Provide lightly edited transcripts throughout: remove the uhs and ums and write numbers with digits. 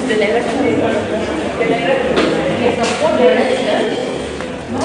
The director. The support director. No?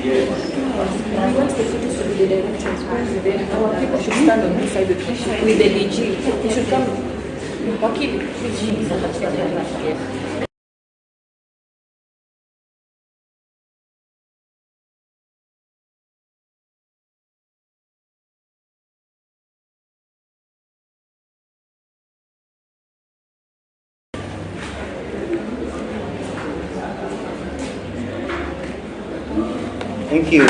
We want the photos to be the directors. Our people should stand on this side with the DG. He should come. Wakili, DG. Yes. Thank you.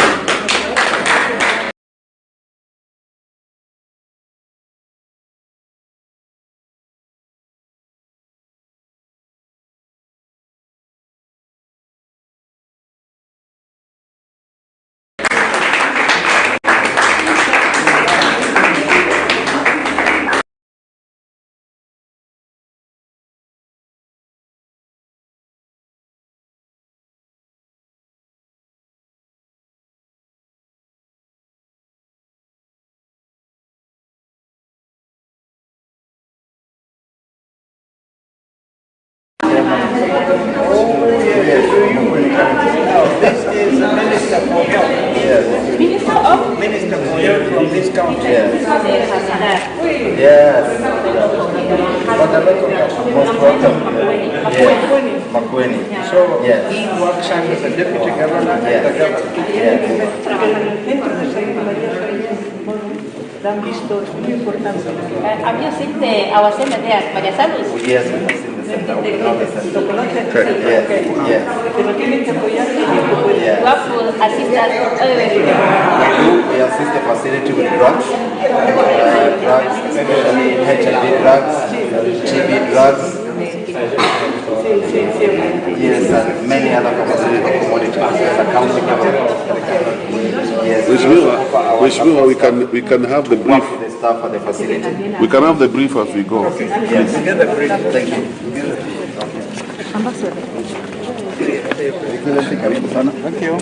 This is the Minister for Health. Yes. Minister of? Minister for Health from this county. Yes. Yes. Most welcome. Yes. Makueni. So yes. He works under the Deputy Governor and the Governor. Yes. Have you seen our center there, Maria Salus? Yes, we have seen the center. We know the center. Yes, yes. You have to assist us. We do. We assist the facility with drugs, drugs, especially HIV drugs, TB drugs. Yes, and many other pharmaceutical commodities as a county government. Yes, Mheshimiwa, we can have the brief. Work with the staff at the facility. We can have the brief as we go. Okay. Yes. Thank you. Ambassador. Thank you.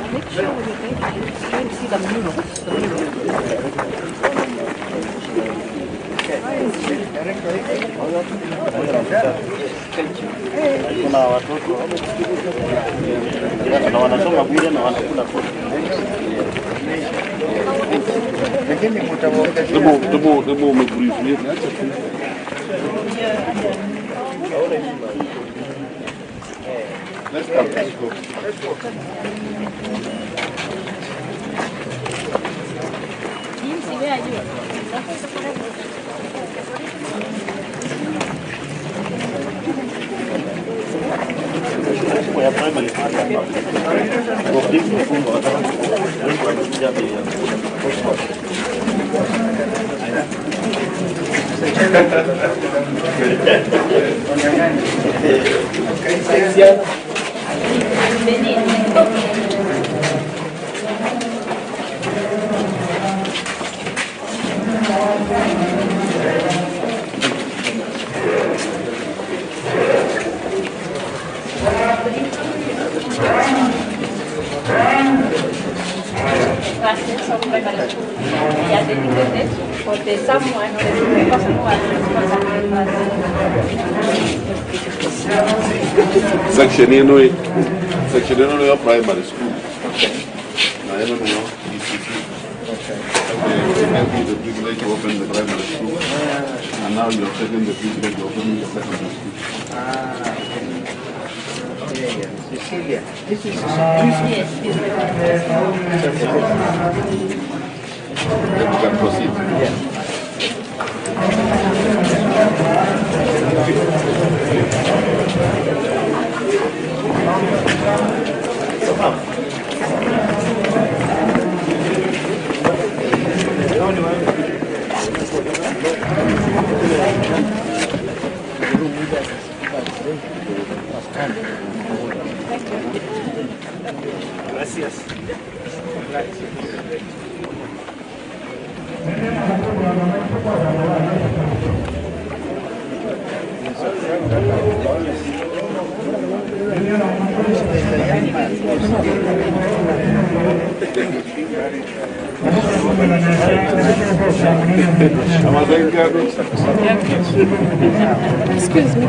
Make sure when you're there, try to see the mural. The mural. Kuna watoto na wanasoma bure na wanakula kodi. Lakini mtawaongezea. Demo umebrief. Let's go. Let's go. Let's go. Where are you? Classes of primary school. We are dedicated for the someone or the person who has responsible. Section eno ya primary school. Na eno ni ECC. Okay. They gave you the privilege to open the primary school, and now you are taking the privilege to open the secondary school. Ah, okay. Yeah, yeah. Cecilia. This is Cecilia. Yes, this is. Then we can proceed. Yeah. Gracias. Excuse me.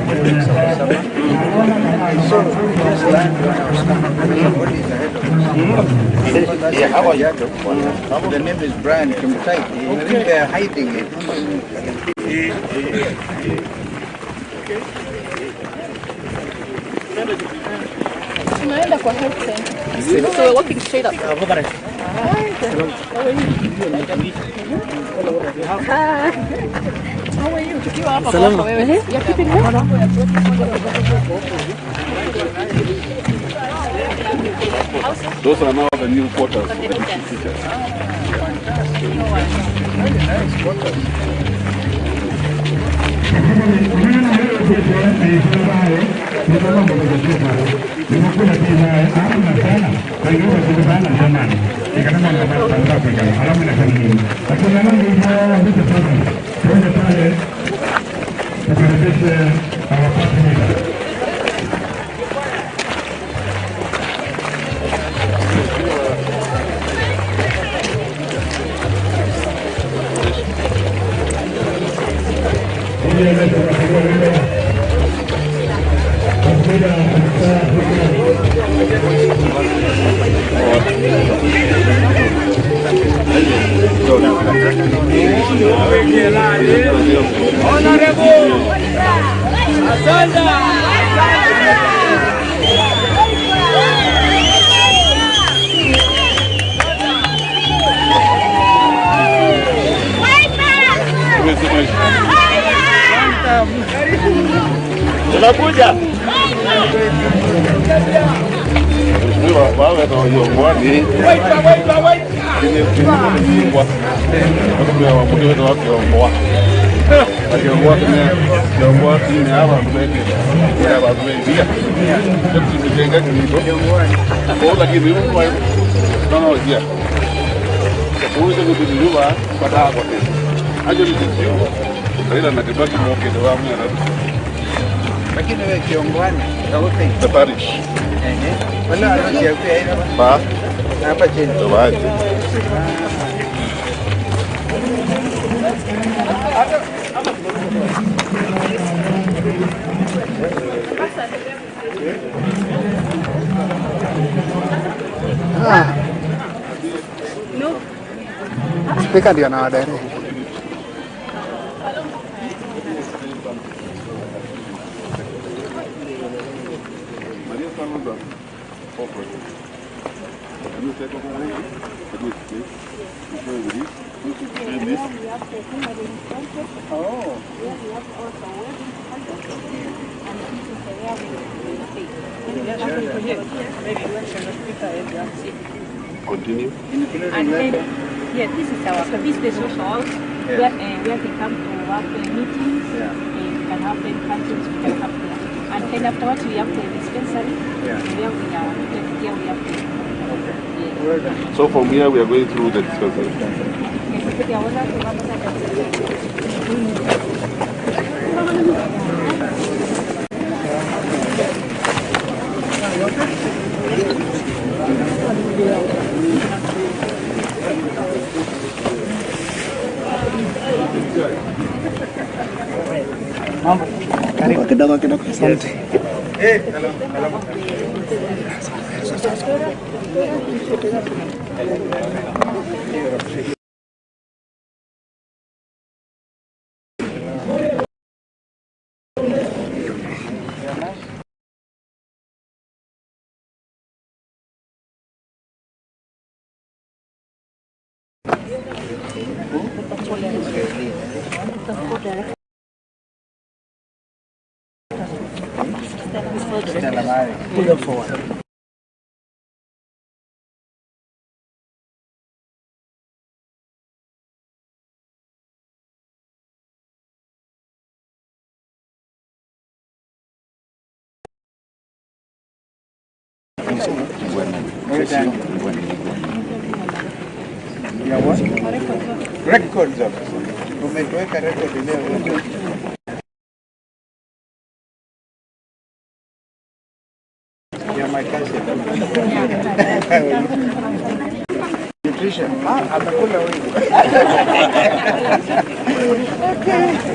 Yeah, how are you? The name is Brian Kimtai. I think they are hiding it. Tunaenda kwa health center. So we're walking straight up. Hi. How are you? Hi. How are you? Tukiwa hapa kwa wewe. You're keeping well? Those are now the new quarters for the teachers. Very nice quarters. Tunakuja. Mheshimiwa, wewe ndio mwani. Lakini wewe kiongwani kawote The parish. Wala harusi ya pia Ba. Hapa chini. Baje. Spika ndio anawadirect. Continue. And then, yeah, this is our this is the social house where they come to have the meetings. Yeah. We can have the functions, we can have there. And then afterwards we have the dispensary. Yeah. Where we are here we have the Okay. Yeah. Well done. So from here we are going through the dispensary. Mambo kidogo kidogo, asante. Hello, hello. Stella Mari. Pull up forward. Well done. Ya what? Records officer. Umetuweka record leo. Ya my cousin. Nutrition. Ah, atakula wewe.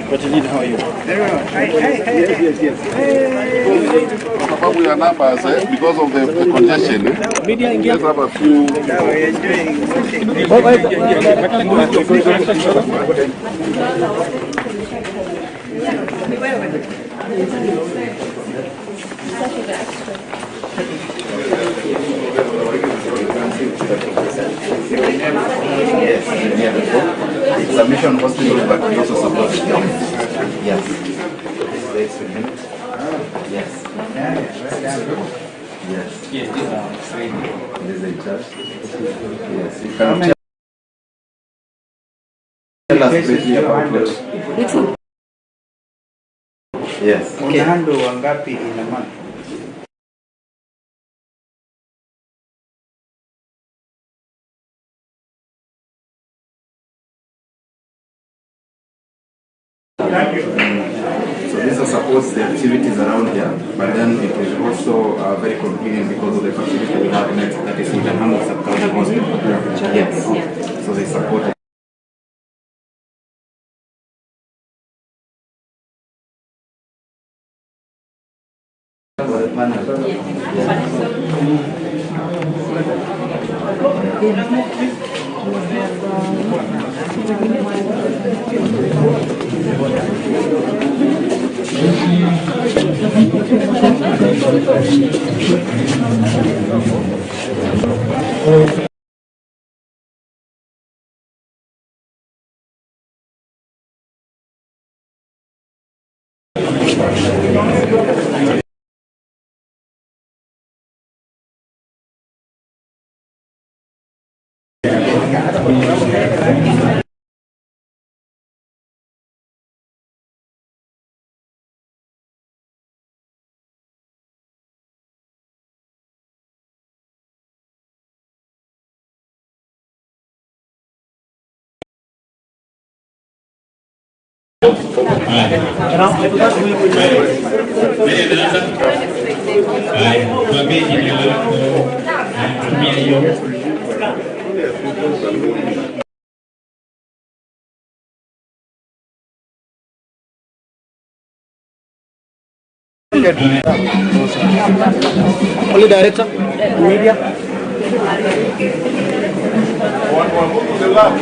But how are you? Very well. Hey, hey, hey. Yes. Kwa sababu ya numbers, eh, because of the congestion, eh, let's have a few. Now we're enjoying watching. Yes, yeah. It's a mission hospital, but we also support the government. Yes. This is the X-ray unit. Yes. Yes. This is the in charge. Yes. You can tell us briefly about what. Yes. Unahandle wangapi in a month? So this supports the activities around here, but then it is also very convenient because of the facility we have next, that is Itahango Sub-County Hospital. Yes. So they support it. For the panel. Haya, tuambie jina lako, tumia hiyo. Only director, media. Watu wa the lab.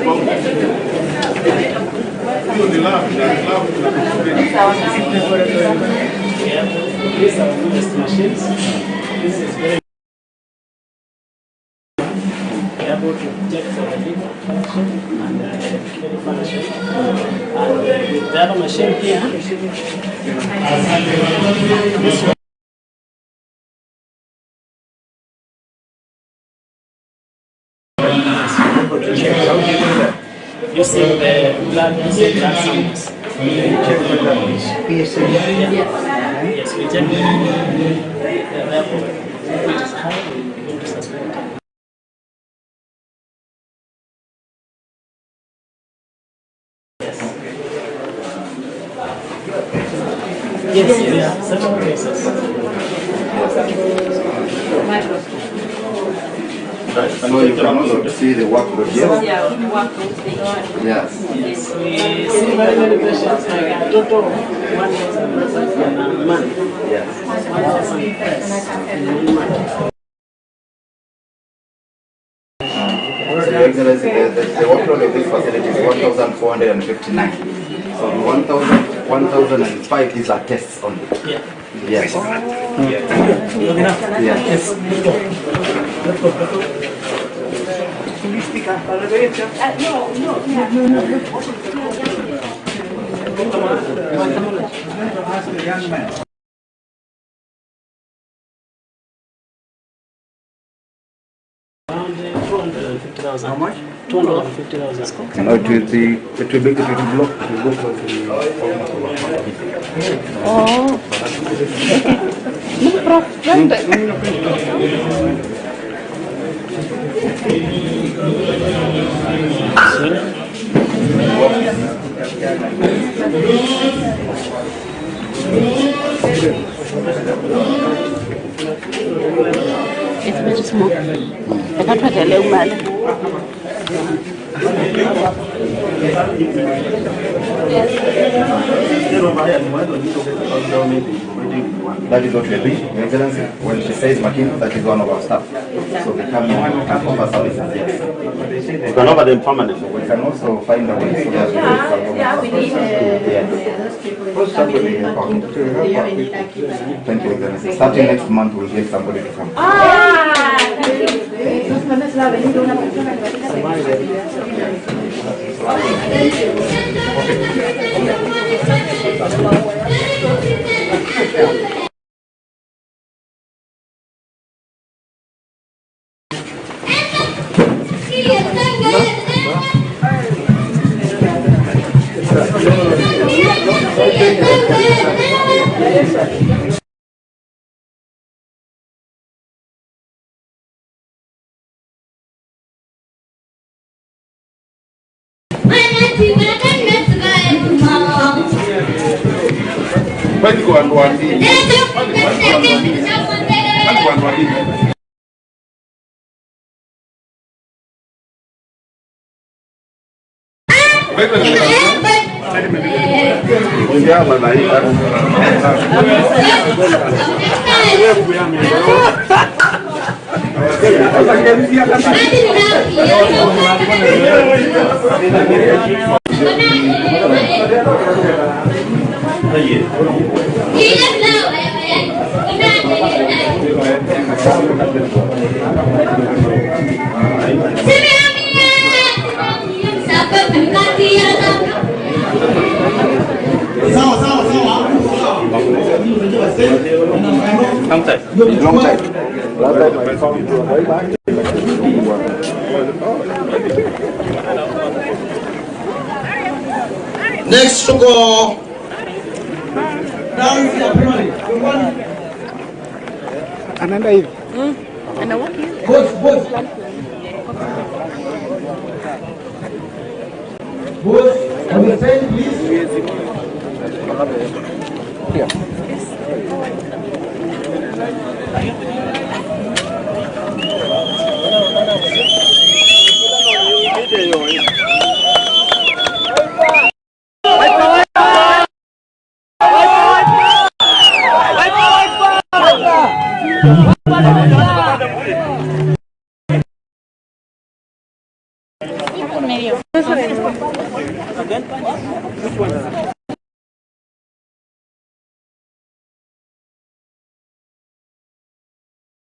Hiyo ni lab, na lab Yeah, these are newest machines. This is very able to check for the liver function and the kidney function. And with the other machine here, this one To check. How do you do that? Using the blood, using blood samples. Check for the PSA. Yeah. Yes, we check the level. If it is high, we begin to suspect. Yes. Yes, yeah, several cases. So you can also see the workload here. Yeah, workload station. Yes. Yes, we see very many patients, like a total of 1,000 persons in a month. Yes. 1,000 plus in one month. So Your Excellency, the workload of this facility is 1,459. So 1,000, 1,005, these are tests only. Yeah. Yes. Long enough? Yes. Yes, let's go. Let's go, let's go. No, yeah. Ask the young man. Around 250,000. How much? 250,000. No, it will be, it will block, it will go close to almost 1. Oh. No. Prof, twende. It's very small. Akatwatele umala. That is what we are doing. Your Excellency, when she says Makino, that is one of our staff. So they come in and offer services, yes. You can offer them permanently. We can also find a way so that we can Yeah, we need Yes. those people. Thank you, Excellency. Starting next month, we'll get somebody to come. Ah, thank you. Próxima va a venir una persona que va a tener. Long time. Long time. Last time I found you way back. Next to go. Anaenda hivi. Both, both. Both on the side, please.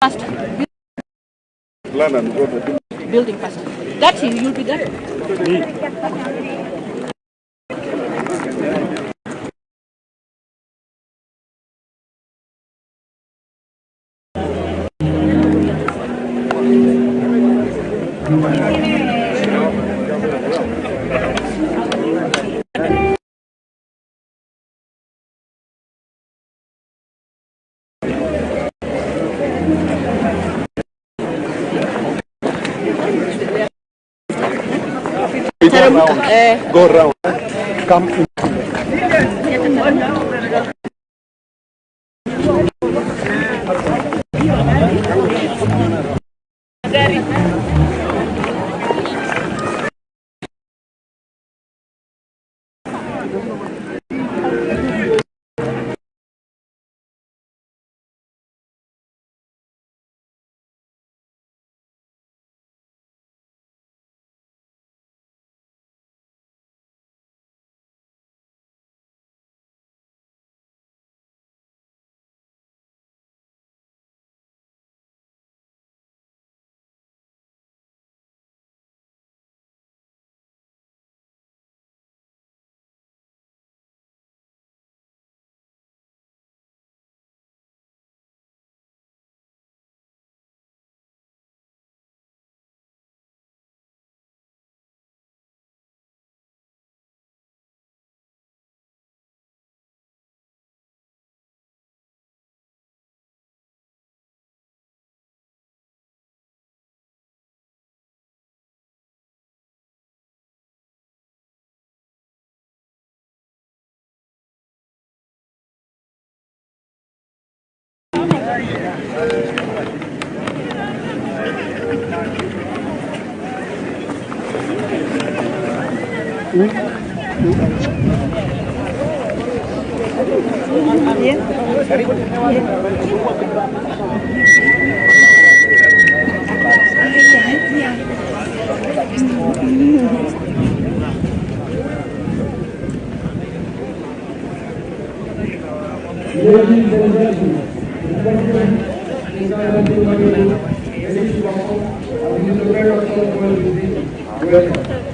Faster. Building faster. That's you, you'll be there. Go round. Come in. Ladies and gentlemen, the President is Welcome.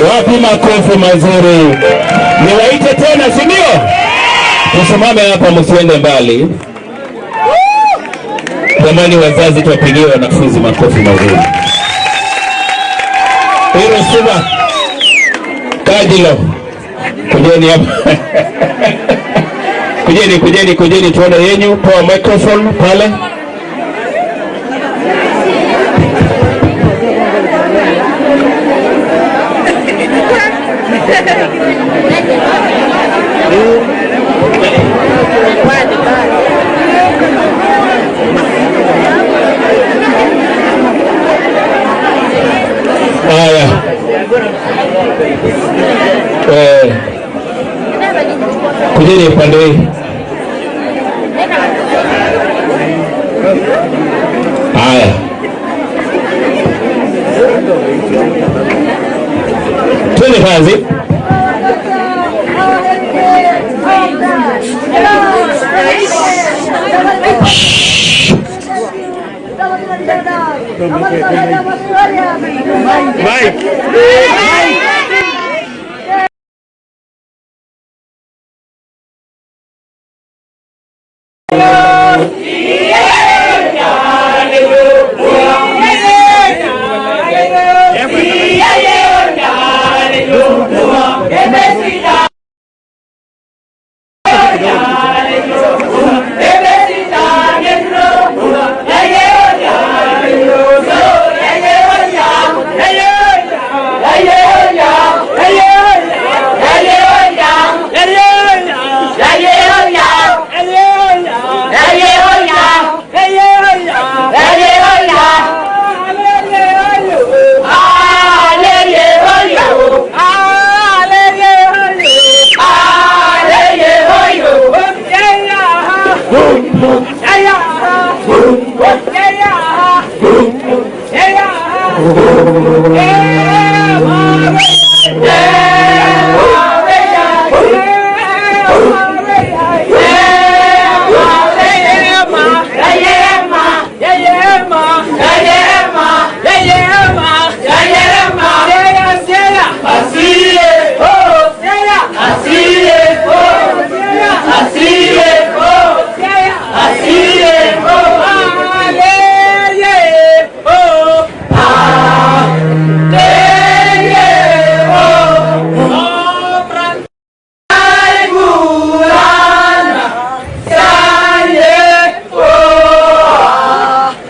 Wapi makofi mazuri? Niwaite tena, si ndio? Tusimame hapa, msiende mbali. Jamani wazazi, tuwapigie wanafunzi makofi mazuri. Hilo suba Kajilo, kujeni hapa. Kujeni, kujeni, kujeni tuone yenyu. Poa microphone pale. Eh, kujeni upande hii. Haya, twende kazi. Mike.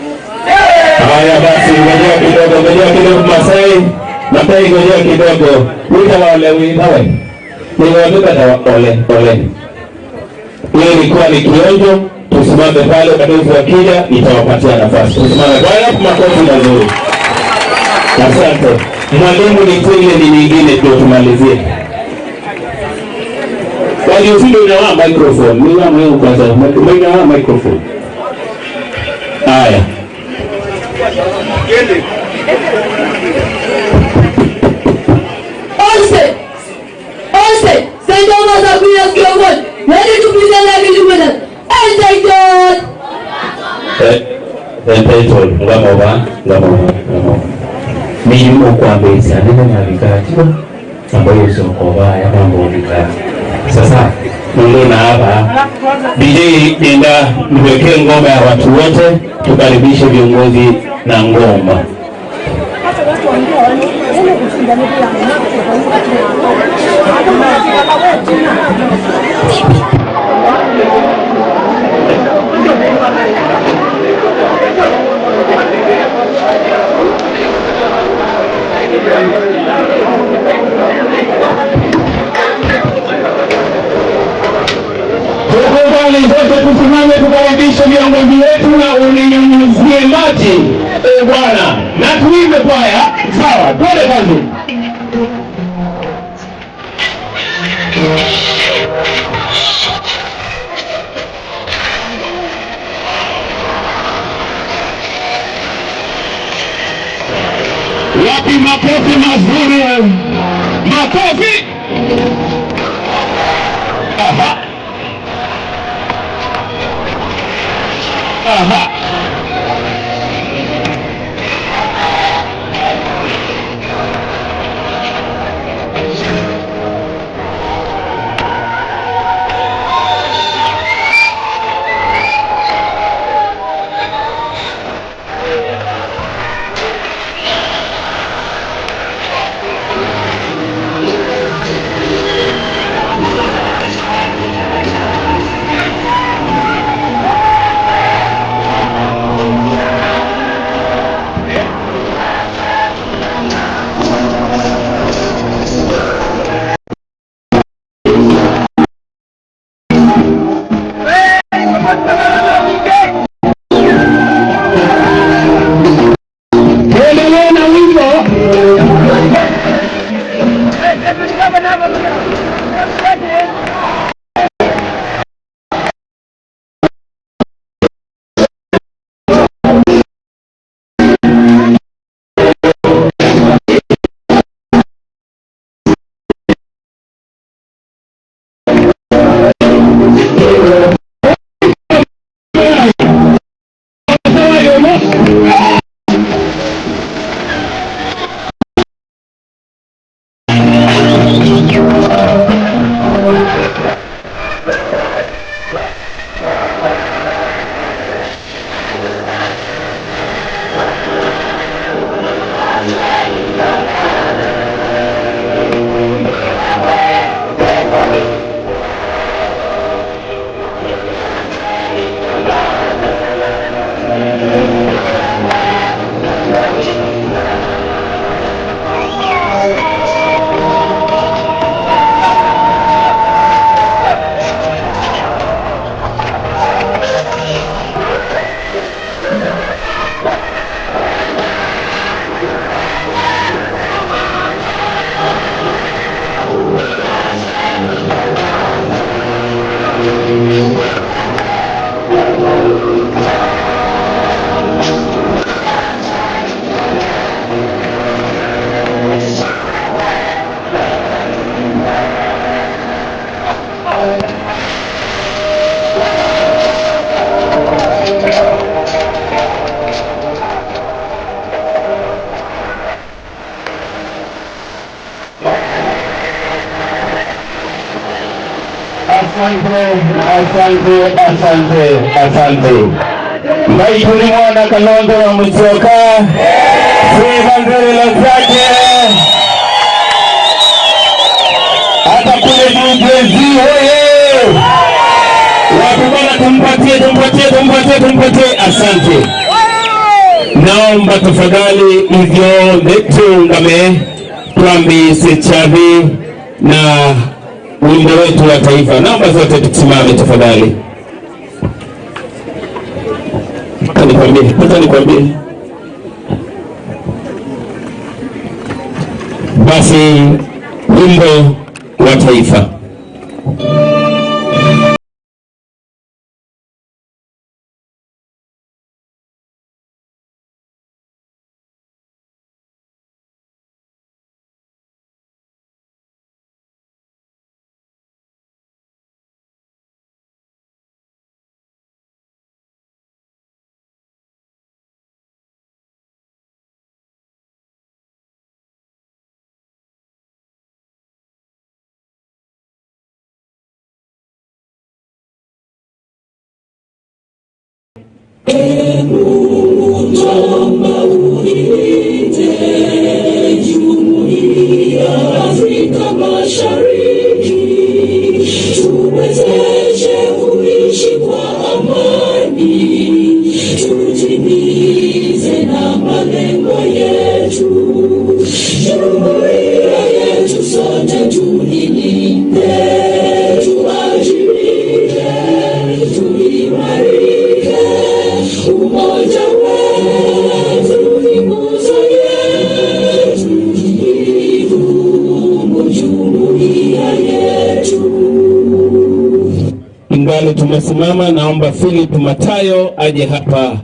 Haya basi, ngojea kidogo, ngojea kidogo Masai, Masai, ngojea kidogo. Wita wale witawe. Niwaambia ole ole. Hiyo ilikuwa ni kionjo. Tusimame pale, balozi wakija nitawapatia nafasi. Tusimame pale, makofi mazuri. Asante mwalimu, nitile ni nyingine ndio tumalizie. Waliofika inawa microphone, ni mwenyewe kwanza, inawa microphone. Haya. Onse! Onse! St. Thomas Aquinas Kiongozi, ready to present like independence. Entitled! Entitled ngamoba ngamoba ngamoba niyimu okwambezi anene nabikatiwa ambayo sokoba ya mambo bikati sasa ndio hapa DJ nenda niwekee ngoma ya watu wote tukaribishe viongozi na ngoma. Tukubali sote tusimame tukaribishe viongozi wetu na uninyunyuzie maji e Bwana, na tuimbe kwaya. Sawa, twende kazi. Wapi makofi mazuri? Makofi! Aha. Aha. Tuendelee na wimbo. Asante, asante, asante, asante. Mbaituni mwana Kalonzo wa Musyoka, sifa nzuri zake hata kule juu Jay-Z, hoye! Watu bwana, tumpatie, tumpatie, tumpatie, tumpatie. Asante. Naomba tafadhali hivyo tuungame twambise chavi na wimbo wetu wa taifa. Naomba zote tusimame tafadhali. Acha nikwambie, acha nikwambie. Basi wimbo wa taifa. Mungu ulinde Jumuiya ya Afrika Mashariki, tuwezeshe kuishi kwa amani, tutimize na malengo yetu. Jumuiya yetu sote tuilinde, tuwajibike, tuimarike. Umoja wetu ni nguzo yetu, idumu jumuiya yetu. Ingali tumesimama, naomba Philip Matayo aje hapa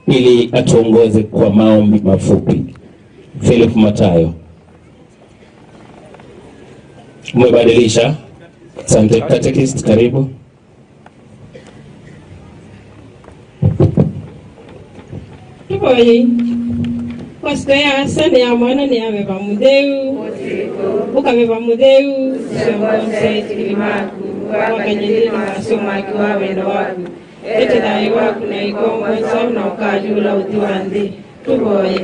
ili atuongoze kwa maombi mafupi. Philip Matayo. Umebadilisha? Asante catechist, karibu. Tuvoye Pastor ya Asa ya Mwana ni ya Veva Mutheu ukaveva Mutheu ciongonse kilimaku wakanyelile maso maki wa wendo waku ete thayu waku na ikombo nsau na ukajula uthi wa nthi. Tuvoye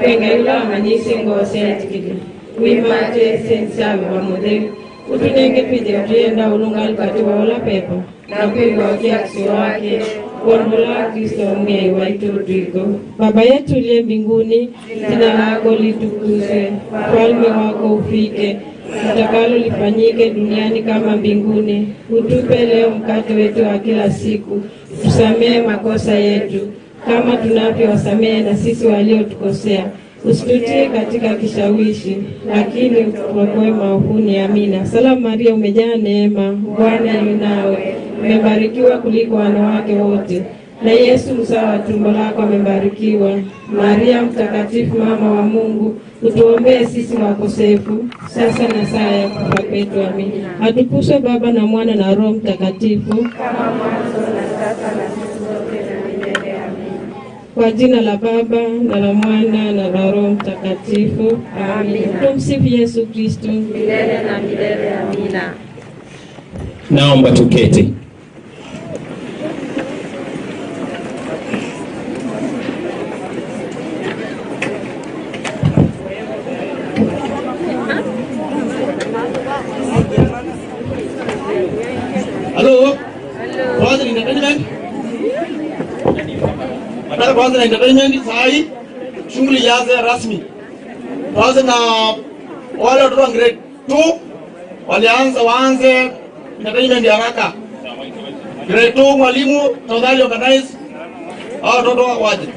wengeula amanyisi ngose etikili wimate sensi ya Veva Mutheu utunenge twithio twiyenda ulungali kati wa ula pepo na kwigwa ukiakisi wake Bwana Kristo mgei waitu Rodrigo. Baba yetu uliye mbinguni, jina lako litukuzwe, ufalme wako ufike, utakalo lifanyike duniani kama mbinguni. Utupe leo mkate wetu wa kila siku, tusamehe makosa yetu kama tunavyowasamehe na sisi waliotukosea, usitutie katika kishawishi, lakini utuokoe maovuni. Amina. Salamu Maria, umejaa neema, Bwana yu nawe, umebarikiwa kuliko wanawake wote, na Yesu mzao wa tumbo lako amebarikiwa. Maria Mtakatifu, mama wa Mungu, utuombee sisi wakosefu, sasa na saa ya kufa kwetu. Amina. Atukuzwe Baba na Mwana na Roho Mtakatifu, kama mwanzo na sasa na siku zote na milele. Amina. Kwa jina la Baba na la Mwana na la Roho Mtakatifu. Amina. Tumsifu Yesu Kristo. Milele na milele. Amina. Naomba tuketi. Hello. Kwanza ni entertainment. Nataka kwanza na entertainment saa hii shughuli ianze rasmi. Tuanze na wale watoto wa grade 2 walianza waanze entertainment ya haraka. Grade 2 mwalimu tafadhali organize hao watoto waje.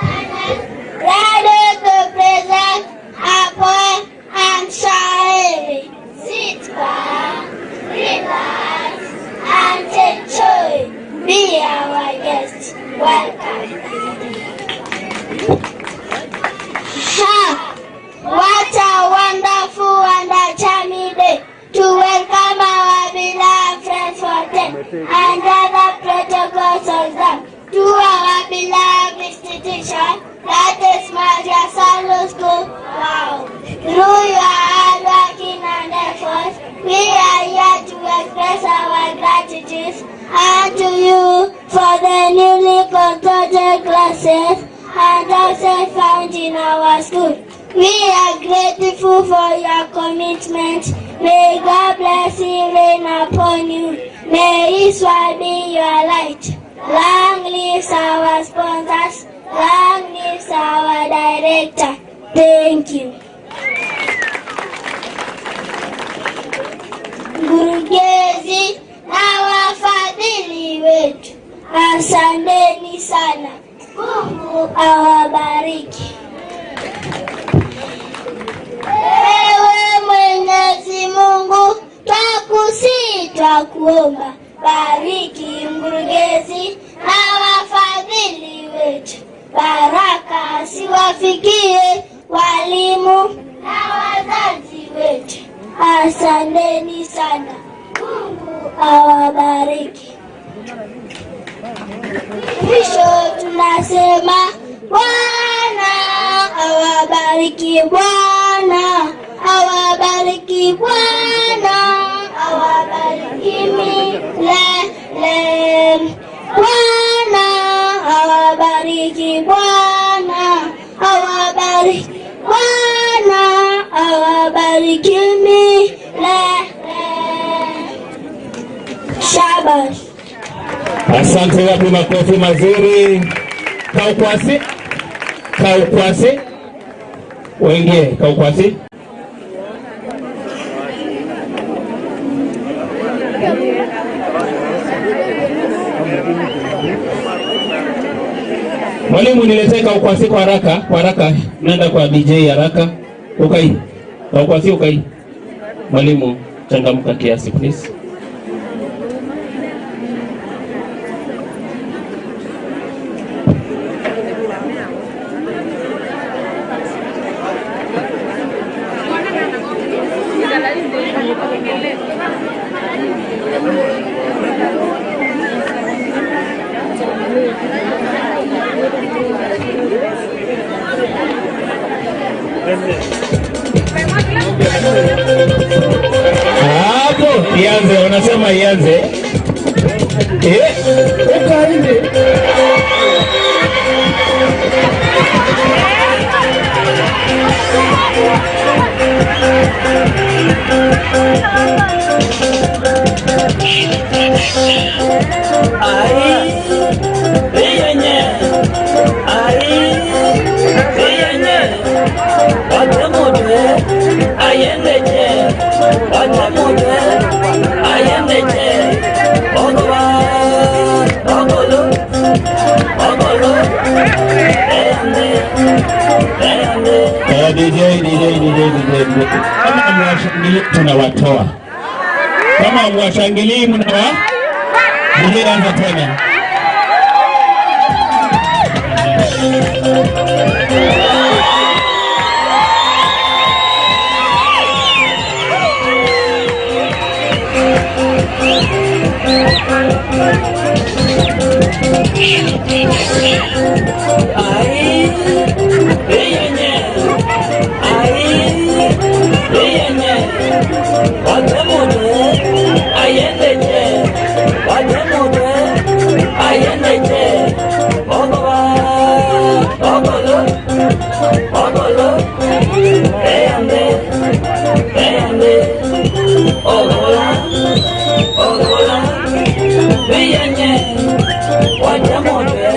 Ready to present a poem and shairi. Sit back, relax, and enjoy. Be our guest. Welcome. Ha! What a wonderful and a charming day to welcome our beloved friends for day and other protocols observed to our beloved institution, that is Madrasalu School. Wow! Through your hard working and efforts, we are here to express our gratitude and to you for the newly constructed classes and also found in our school. We are grateful for your commitment. May God bless you rain upon you. May His word be your light. Long lives our sponsors. Long lives our director. Thank you. Mkurugenzi na wafadhili wetu, asanteni sana. Mungu awabariki. Ewe Mwenyezi Mungu, twakusihi, twakuomba, bariki mkurugenzi na wafadhili wetu, baraka ziwafikie walimu na wazazi wetu. Asanteni sana, Mungu awabariki. Mwisho tunasema Bwana awabariki, Bwana awabariki, Bwana awabariki milele. Bwana awabariki, Bwana awabariki, Bwana awabariki milele. Shabash. Asante, wapi makofi mazuri. Kaukwasi, Kaukwasi, waingie Kaukwasi. Mwalimu, niletee Kaukwasi kwa haraka, kwa haraka. Nenda kwa DJ haraka. Ukai. Kaukwasi ukai. Mwalimu, changamka kiasi please. Hapo ianze, wanasema ianze. Eh, uka nje. Ai, yenye, ai, yenye, watemudwe, ayendeje, watemudwe, ayendeje, ogwa, ogolo, ogolo, ende, ende. Eh, DJ, DJ, DJ, DJ. Kama hamwashangilii tunawatoa. Kama hamwashangilii mnawa DJ, anza tena. Ayendeche, Wajemute, Ayendeche, Ogoba, Ogolo, Ogolo, Eyande, Eyande, Ogola, Ogola, Viyenye, Wajemute.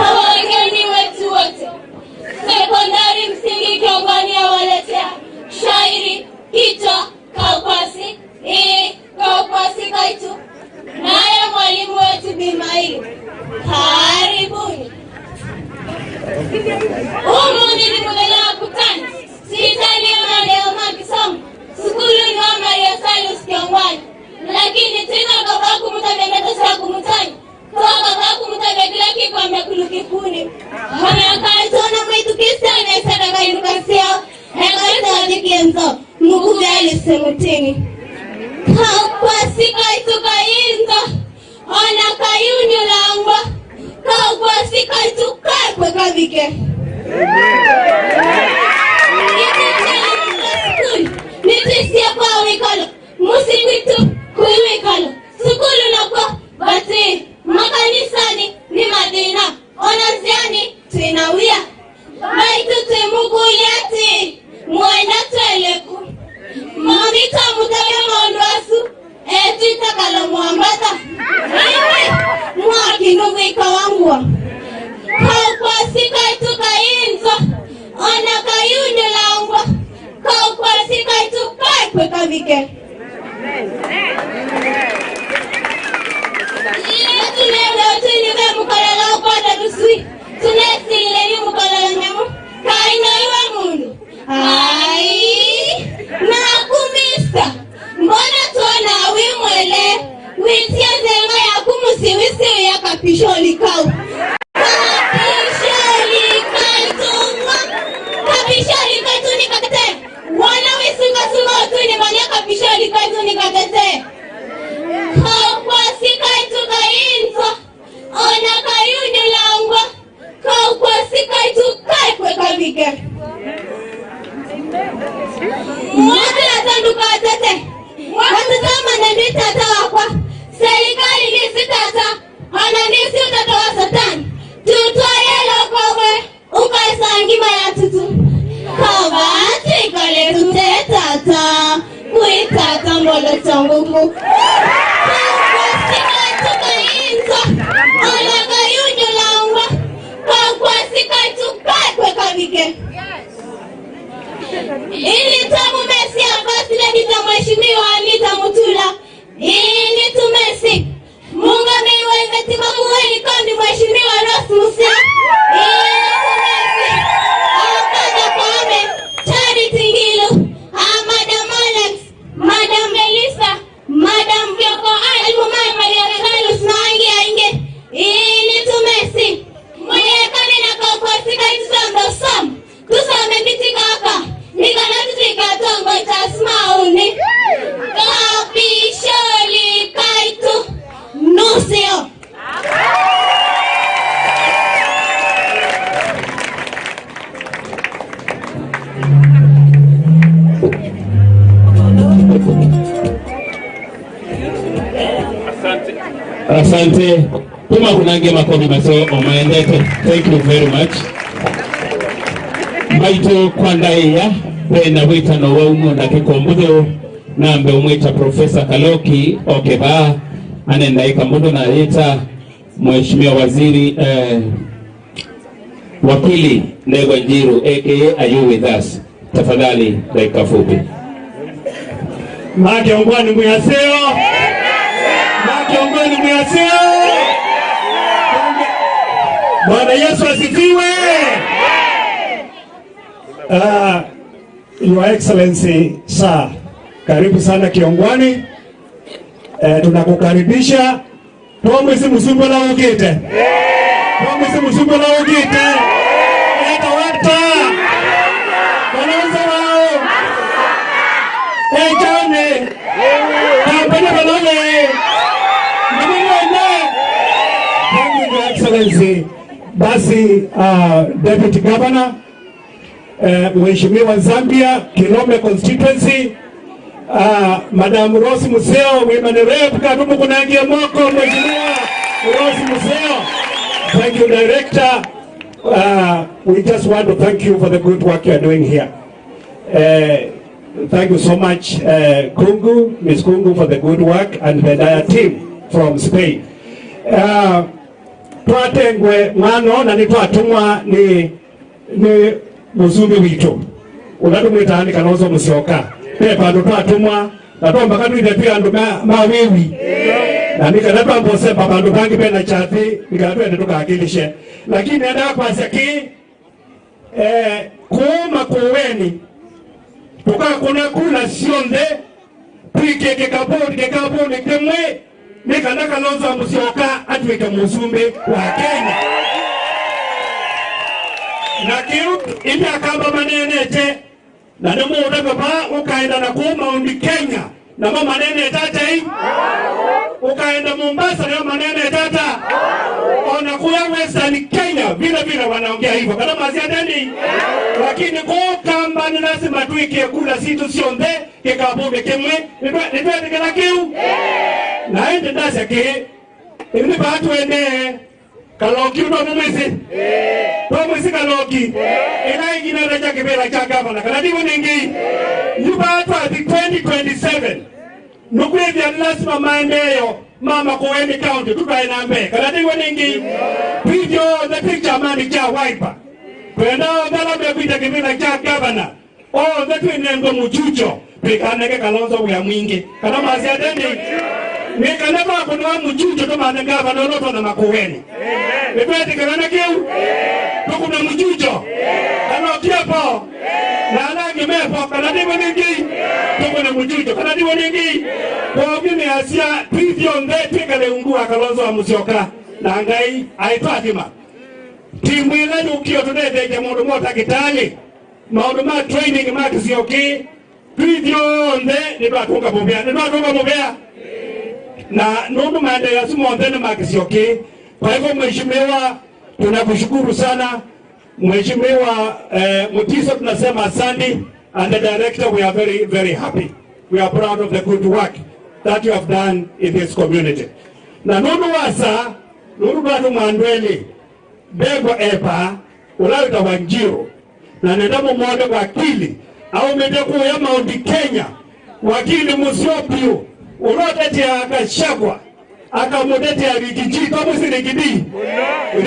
Wageni wetu wote, sekondari msingi Kiongwani awaletea shairi kichwa kaukwasi kaukwasi kaitu, naye mwalimu wetu Bimaili. Karibuni. Umu nilimulela kutani sitani leo makisomo sukulu ni wa Maria Salus Kiongwani, lakini tena kabaku mutabemetosa kumutani Makanisani ni Madina, onaziani twinawia baitu twimuguliati mwenda tweleku mamita mutabe maondoasu etwitakalo mwambata imi mwakinuvika wangwa kaukwasikaitukainzwa ona kayunyulangwa kaukwasikaitukaekwekavike nakumisa mbona tuona wimwele witie zenga ya kumusiwisiwi ya kapisholikau kapisholikatunikatete wana wisungasunga otuni manya kapisholikatunikatete kaukwasikaitukainzwa ona kayunyulangwa kaukwasikaitukaekwekavike mwatulatanduka tete watutama ndi tata wakwa serikali nisi tata ona nisi utata wa satani tutwayelo kowe ukaisangima ya tutu kabatikale tute tata kuitata mbolo changuku kaukwasikaitukainzwa ona kayunyulangwa kaukwasikaitukaekwekavike ili tamu Messi First Lady za Mheshimiwa Anita Mutula. Ili tumesi Munga miwe Vetima Muweni Kondi Mheshimiwa Rose Musia. Ili tumesi Akada Kwame Charity Ngilu Madam Alex Madam Melissa Madam Vyoko Almu Maria Carlos na angi ainge. Ili tumesi Mwekane na kokwasika itusamdo sam tusame mitikaka nikana tasmauni kapisholi kaitu nusio. Asante. Tuma kunange makofi maso omaendete. Thank you very much. Maitu kwandaiya pena witano wa umunda kikombutho nambe umwita Professor Kaloki okeba anenda ikambundo na yita Mheshimiwa Waziri Wakili Ndegwa Njiru aka are you with us? Tafadhali dakika fupi. Makiongwani muyaseo. Makiongwani muyaseo. Bwana Yesu asifiwe. Your Excellency sir, karibu sana Kiongwani. Tunakukaribisha. Twamwisi musumbo la ukite. Twamwisi musumbo la ukite. Eta wata. Kalonzo wao. Echane. Kampeni balole. Thank you, Your Excellency. Basi Deputy Governor, Mheshimiwa Zambia, Kilome constituency, Madam Rose Museo, Women Rep, karibu kunangia moko Mheshimiwa Rose Museo. Thank you, Director. We just want to thank you for the good work you are doing here. Thank you so much, Kungu, Ms. Kungu, for the good work, and the entire team from Spain. Twatengwe mwano na nitwatumwa ni muzumbi witu ulatumwita ni Kalonzo Musyoka pe pandu twatumwa na twamba katwite twi andu mawiwi na nikana twambosemba pandu pangi pena chathi nikana twende tukakilishe, lakini enda kwasya ki kuuma kuweni tukakuna kula sionthe twike kikabuni kimwe nikana Kalonzo Musyoka atwike musumbi wa Kenya na kiu ili akamba manenete na ni mundu baba ukaenda na ku Mount Kenya na mama manene tata hii ukaenda Mombasa na manene tata ona kuya Western Kenya vile vile wanaongea hivyo kana maziadani, lakini kwa kamba ni lazima tuikie kula situ sionthe kikabunge kimwe nitwetikira kiu na ende ndasya ki ini batwende Kaloki ndo mumwisi twamwisi Kaloki ila ingine reja kibera cha gavana kana ndivo ningi yubatwa ati 2027 nukwithia lazima maendeeo mama Makueni County tutwae na mbee kana ndivo ningi twithio the picture mani cha Wiper twenda othe mekwita kibera cha gavana othe twinengo muchucho twikaneke Kalonzo wia mwingi kana masiateni nikana twakunwa muchucho tumane gavana ulotona Makueni nitwetikirana kiu tukuna muchucho Kalokiepo na alangi mepo kana ndivo ningi tukuna muchucho kana ndivo ningi kwa mimi asia twithionthe twikale ungu wa Kalonzo wa Musyoka na Ngai aitwathima timu ila yukio tunethekia maundu ma utakitali maundu ma training ma kisioki twithionthe nitwatunga muvea na nundu maendeleo monthe ni ma kisioki. Kwa hivyo mheshimiwa, tunakushukuru sana Mheshimiwa Mutiso, tunasema asante, and the director, we are very very happy. We are proud of the good work that you have done in this community. Na nundu wasa nundu batu mwandweli bego epa ulawita Wanjiru na nenda mumwone wakili au medeku ya Mount Kenya wakili Musiopio ulotetea akashagwa akamutetea Rigiji kama si Rigidi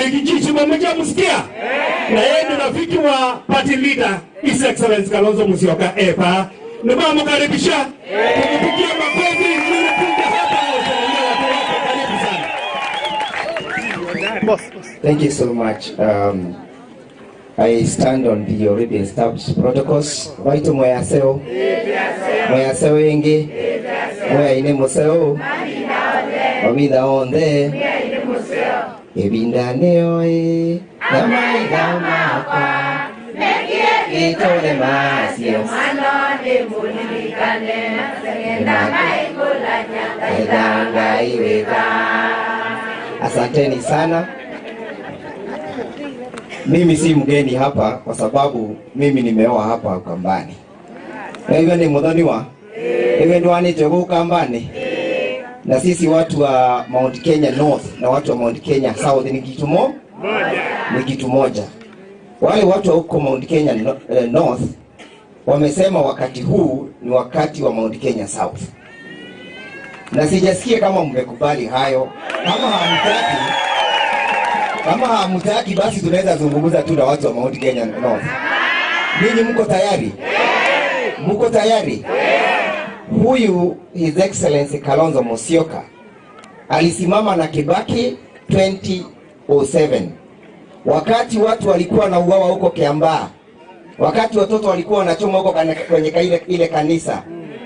Rigiji chimomoja msikia na yeye ni rafiki wa party leader His Excellency Kalonzo Musyoka epa nimeamkaribisha kupigia makofi nzuri kuja hapa watu wako karibu sana. Thank you so much. I stand on the already established protocols. Waitu mwayaseo. Mwayaseo ingi. Mwayaine museo. Wamida onde. Ebinda neoe. Namaida makwa. Itole masio. Asanteni sana. Mimi si mgeni hapa kwa sababu mimi nimeoa hapa Ukambani. Wewe ni mudhoniwa? Wewe ndio anitoka Ukambani? Na sisi watu wa Mount Kenya North na watu wa Mount Kenya South ni kitu moja. Ni kitu moja. Wale watu wa huko Mount Kenya North wamesema wakati huu ni wakati wa Mount Kenya South. Na sijasikia kama mmekubali hayo. Kama hamtaki basi tunaweza zungumza tu na watu wa Mount Kenya North. Ninyi mko tayari? Mko tayari? Huyu His Excellency Kalonzo Musyoka alisimama na Kibaki 2007 wakati watu walikuwa na uawa huko Kiambaa, wakati watoto walikuwa wanachoma huko kwenye ile kanisa.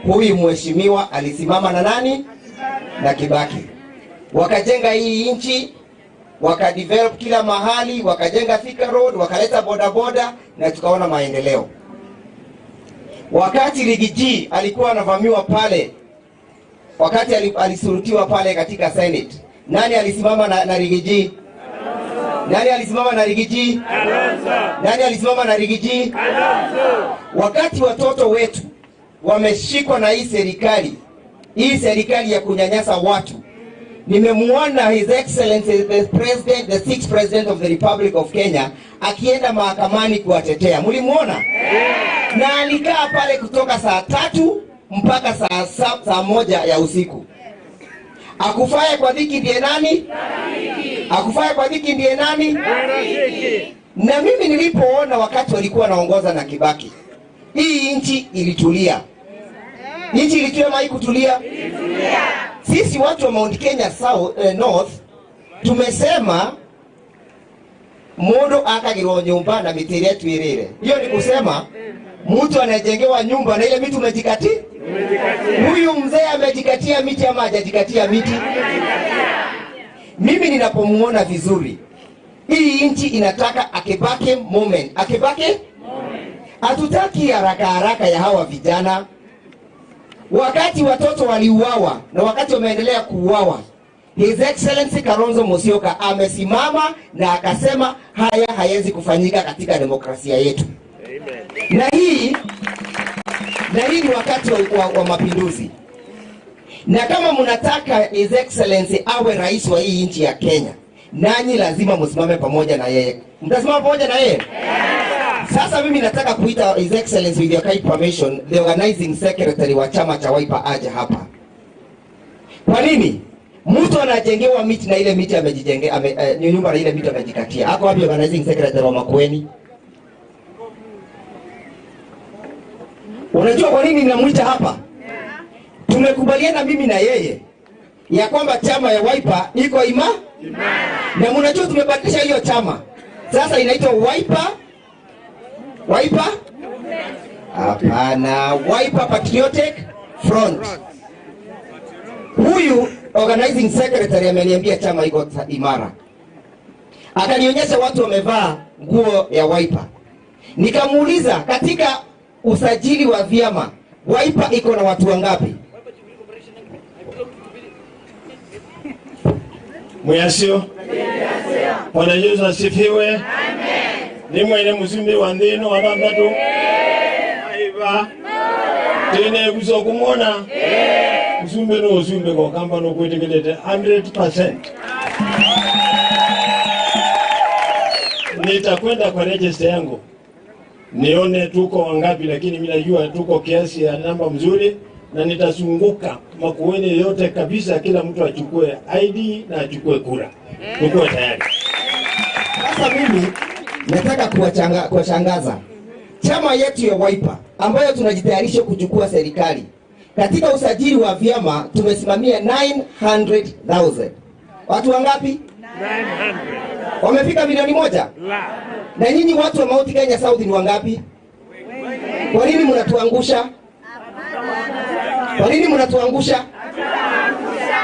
Huyu mheshimiwa alisimama na nani? Na Kibaki. Wakajenga hii nchi, wakadevelop kila mahali, wakajenga Thika Road, wakaleta bodaboda na tukaona maendeleo. Wakati Rigiji alikuwa anavamiwa pale, wakati alisurutiwa pale katika Senate, nani alisimama na Rigiji? Nani alisimama na Rigiji? Nani alisimama na Rigiji? Wakati watoto wetu wameshikwa na hii serikali ya kunyanyasa watu, nimemuona His Excellency the President, the sixth President of the Republic of Kenya akienda mahakamani kuwatetea. Mlimuona? Yeah. Na alikaa pale kutoka saa 3 mpaka saa 1 ya usiku. Akufaye kwa dhiki ndiye nani? Akufaye kwa dhiki ndiye nani? Na mimi nilipoona wakati walikuwa wanaongoza na Kibaki, hii nchi ilitulia. Nchi ilitulia ama haikutulia? Sisi watu wa Mount Kenya South, North tumesema mundu akagirwo nyumba na miti iria twirire. Hiyo ni kusema mtu anajengewa nyumba na ile miti umejikati? Huyu mzee amejikatia miti ama hajajikatia miti? Mimi ninapomuona vizuri, hii nchi inataka akibake moment. Akibake? Hatutaki haraka haraka ya hawa vijana. Wakati watoto waliuawa na wakati wameendelea kuuawa, His Excellency Kalonzo Musyoka amesimama na akasema haya hayawezi kufanyika katika demokrasia yetu. Amen. Na hii ni wakati wa mapinduzi. Na kama mnataka His Excellency awe rais wa hii nchi ya Kenya, nanyi lazima msimame pamoja na yeye. Mtasimama pamoja na yeye? Sasa mimi nataka kuita His Excellency with your kind permission, the organizing secretary wa chama cha Wiper aje hapa. Kwa nini? Mtu anajengewa miti na ile miti amejijengea, nyumba na ile miti amejikatia. Ako wapi organizing secretary wa Makueni? Unajua kwa nini ninamuita hapa? Tumekubaliana mimi na yeye ya kwamba chama ya Wiper iko imara. Na mnajua tumebadilisha hiyo chama. Sasa inaitwa Wiper. Wiper? Hapana, Wiper Patriotic Front. Huyu organizing secretary ameniambia chama iko imara. Akanionyesha watu wamevaa nguo ya Wiper. Nikamuuliza katika usajili wa vyama, Wiper iko na watu wangapi? Muyasio. Bwana Yesu asifiwe. Amen. Ni mwene musumbi wa ndino wa bandatu. Aiba. Tene kuso kumona. Musumbi no usumbi kwa kamba no kuitekelete 100%. Nitakwenda kwa register yangu nione tuko wangapi, lakini mimi najua tuko kiasi ya namba mzuri, na nitazunguka Makueni yote kabisa, kila mtu achukue ID na achukue kura. Tuko tayari. Sasa mimi nataka kuwashangaza. Chama yetu ya Wiper ambayo tunajitayarisha kuchukua serikali, katika usajili wa vyama tumesimamia 900,000. Watu wangapi? 900. Wamefika milioni 1? La. Na nyinyi watu wa Mount Kenya South ni wangapi? Kwa nini mnatuangusha? Kwa nini mnatuangusha?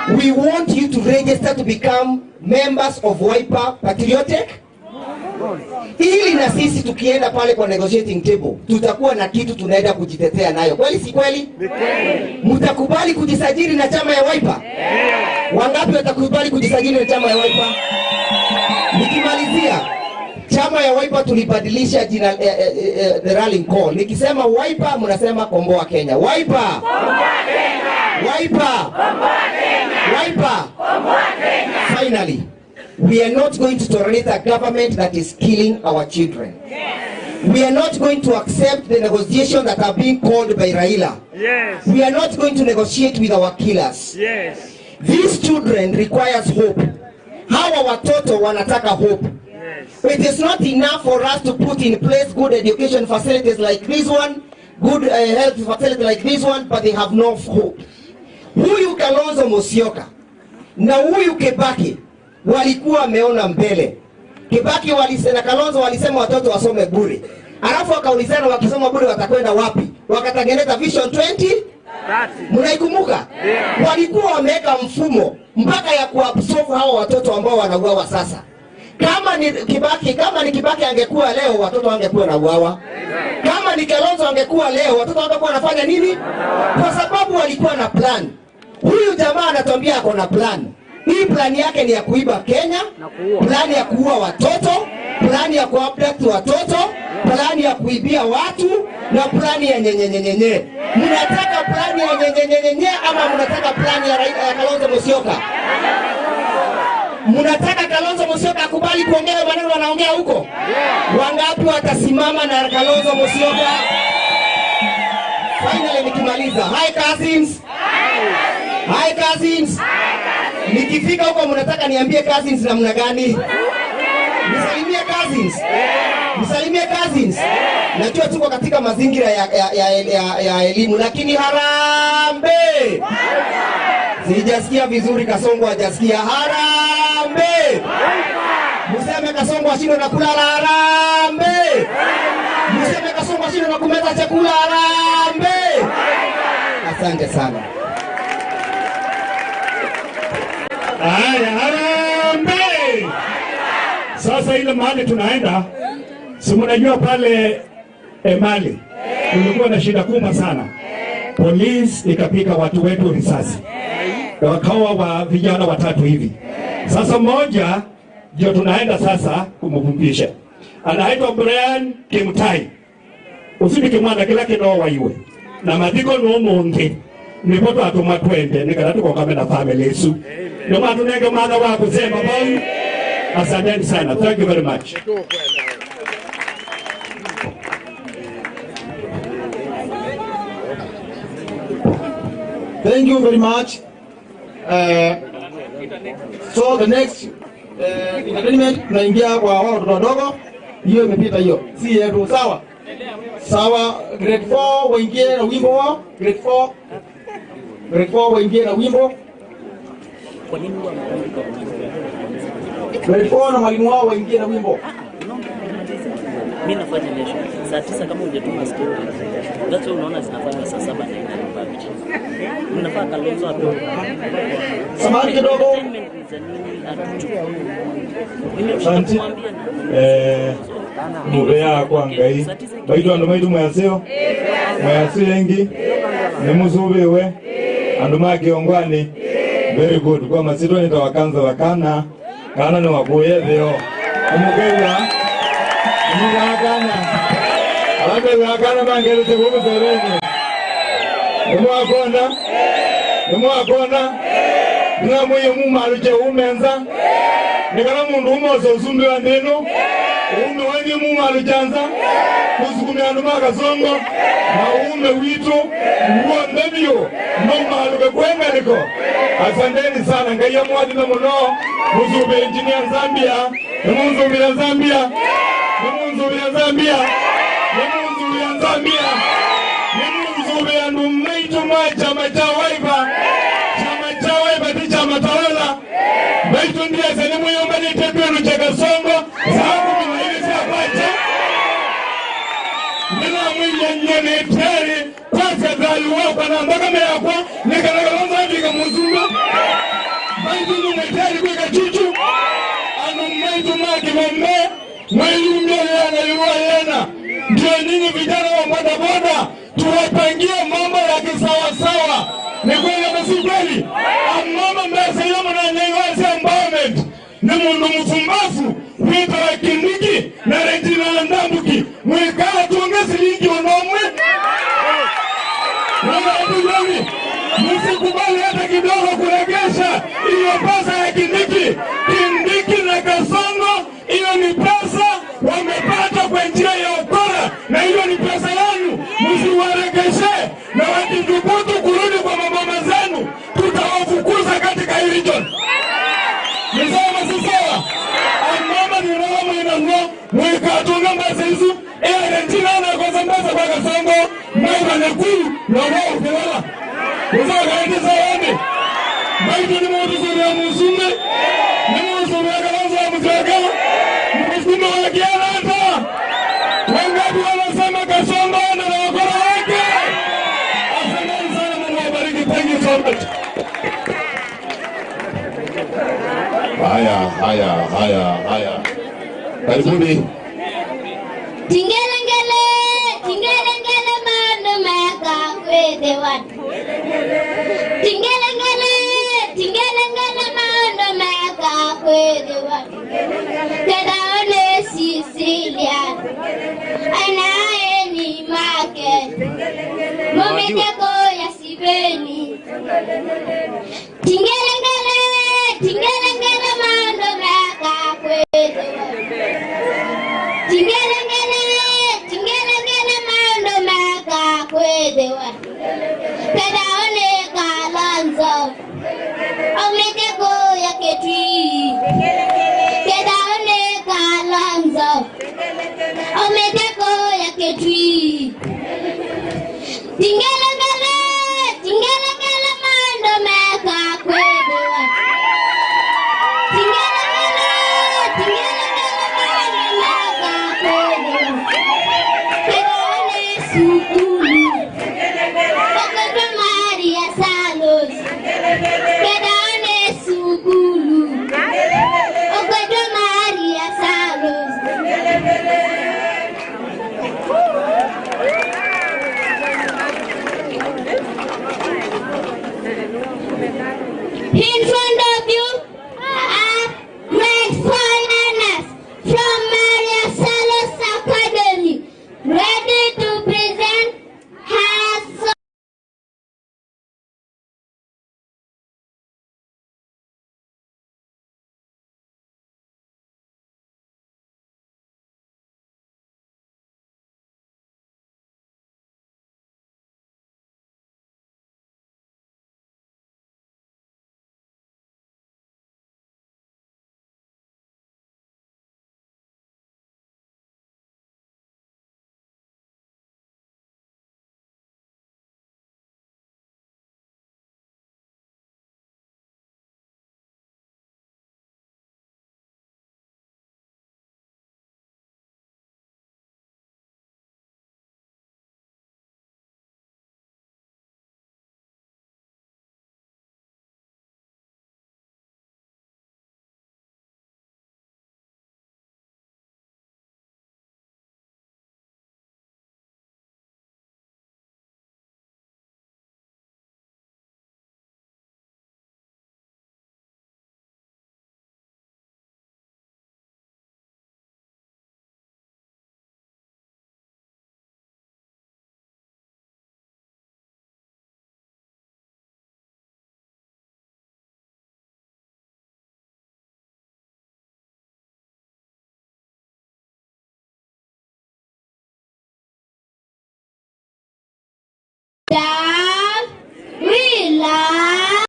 We want you to register to become members of Wiper Patriotic, ili na sisi tukienda pale kwa negotiating table tutakuwa na kitu tunaenda kujitetea nayo. Kweli si kweli? Mtakubali kujisajili na chama ya Wiper? Wangapi watakubali kujisajili na chama ya Wiper? Nikimalizia, chama ya Wiper tulibadilisha jina, the rallying call. Nikisema Wiper mnasema komboa Kenya. Wiper! Komboa Kenya! Wiper! Komboa Kenya! Wiper! Komboa Kenya! Finally, we are not going to tolerate a government that is killing our children. Yes. We are not going to accept the negotiations that are being called by Raila. Yes. We are not going to negotiate with our killers. Yes. These children requires hope. Hawa watoto wanataka hope. Yes. It is not enough for us to put in place good education facilities like this one good health facility like this one, but they have no hope. Huyu Kalonzo Musyoka na huyu Kibaki walikuwa wameona mbele. Kibaki walisema, Kalonzo walisema watoto wasome bure. Alafu wakaulizana wakisoma bure watakwenda wapi? Wakatengeneza Vision 2030. Mnaikumbuka? Walikuwa wameweka mfumo mpaka ya kuabsorb hao watoto ambao wanauawa sasa. Kama ni Kibaki, kama ni Kibaki angekuwa leo watoto wangekuwa wanauawa. Kama ni Kalonzo angekuwa leo watoto wangekuwa wanafanya nini? Kwa sababu walikuwa na plan. Huyu jamaa anatuambia ako na plan. Hii plani yake ni ya kuiba Kenya, plani ya kuua watoto, plani ya kuabduct watoto, plani ya kuibia watu na plani ya nyenyenyenyenye. Mnataka plani ya nyenyenyenyenye ama mnataka plani ya Kalonzo Musyoka? Mnataka Kalonzo Musyoka akubali kuongea maneno wanaongea huko? Wangapi watasimama na Kalonzo Musyoka? Finally nikimaliza. Hi cousins. Hi cousins. Nikifika huko mnataka niambie cousins namna gani? Nisalimie cousins. Nisalimie cousins. Najua tuko katika mazingira ya elimu, lakini harambee. Sijasikia vizuri, Kasongo hajasikia. Harambee. Mseme Kasongo ashindwe na kulala. Harambee. Mseme Kasongo ashindwe na kumeza chakula. Harambee. Asante sana. Haya, harambee. Sasa ile mahali tunaenda, si mnajua pale Emali kulikuwa na shida kubwa sana. Polisi ikapika watu wetu risasi. Wakawa wa vijana watatu hivi. Sasa mmoja ndio tunaenda sasa kumvumpisha. Anaitwa Brian Kimutai. Usibike mwana kila kinoa iwe. Na madiko no mungi. Nipoto atuma twende nikana tuko kama na family yetu. Ndio maana tunenge mwana wa kusema bali. Asanteni sana. Thank you very much. Thank you very much. So the next entertainment tunaingia kwa watoto wadogo. Hiyo imepita hiyo. Si yetu, sawa? Sawa, grade 4 waingie na wimbo wao. Grade 4. Grade 4 waingie na wimbo. Grade 4 na mwalimu wao waingie na wimbo. Mimi nafanya lesho. Saa 9 kama hujatuma story. That's why unaona zinafanywa saa 7 na inabaki. Mnafaa Kalonzo hapo. Samahani kidogo. Asante. Mubea kwa ngai. Baitu andu maitu mwaseo. Mwaseo engi. Nemuzubiwe. Andu makiongwani. Very good. Kwa masito nitawakanza wakana. Kana ni wakuye dheo. Umukewa. Umukewa. Alakana mangere sekubu sereni. Umuakona. Umuakona. Ngamwe mumaluche umenza. Nikana mundu umoso usumbi wa neno. Ume wengi mumaluchanza. Usukume andu makasongo. Na ume wito. Uwa ndebio. Mumaluke kwengaliko. Asanteni sana. Ngaya mwadina muno. Muzube engineer Zambia. Muzube Zambia. Muzube Zambia. Muzube Zambia. Muzube andu maitu chama cha Wiper. Chama cha Wiper ni chama tawala. Maitu ndiye selimu yombani teperu cha Kasongo. Sababu kuna hili siapacha. Nina mwingi nyene teri. Kwa dhali wako na mbaka meyakwa. Nikalaka andika muzumba. Maitu nyene kweka chuchu. Anu maitu maki mwembe. Mwelumia yana yuwa yana. Ndio ninyi vijana wa bodaboda tuwapangie mambo ya kisawasawa. Ni kweli ama si kweli? Amama mbese yomo na nyewazi empowerment. Ni mundu mfumbafu wita wa Kindiki na Regina Ndambuki. Mwikala tuongezi lingi onomwe. Msikubali hata kidogo kuregesha hiyo pesa ya Kindiki. Kindiki na Kasongo hiyo ni pesa wamepata kwa njia ya ukora, na hiyo ni pesa yenu. Msiwaregeshe, na wakithubutu kurudi kwa mama zenu tutawafukuza katika hii region. Ni sawa si sawa? Amama ni roho inango mwikatunga mbese hizo Argentina na kwa mbese kwa Kasongo. Ndio ukiwala. Uzao kaidi sayani. Maiti ni mtu ya musume. Ni mtu ya Kalonzo wa Musyoka. Musume wa Kiarata. Wangapi wanasema Kasongo na wakora wake? Asante sana, Mungu awabariki. Thank you so much. Haya, haya, haya, haya. Karibuni. Tingelengele, tingelengele manu meka kwete watu. Tingelengele, tingelengele manu meka kwete watu. Tena Cecilia, anaye ni make. Momiteko ya sibeni. Tingelengele, tingelengele manu meka kwete watu. Tingelengele, tingelengele manu meka kwete watu. Tena one Kalonzo, omiteko ya ketui. Tena one Kalonzo, omiteko ya ketui. Tingelengele, tingelengele manu meka kwete watu. Tingelengele, tingelengele manu meka kwete watu. Tena one sukulu, okoto Maria Salos. Tena one sukulu, okoto Maria Salos. In front of you are great foreigners from Maria Salos Academy, ready to present her song. Love, we love.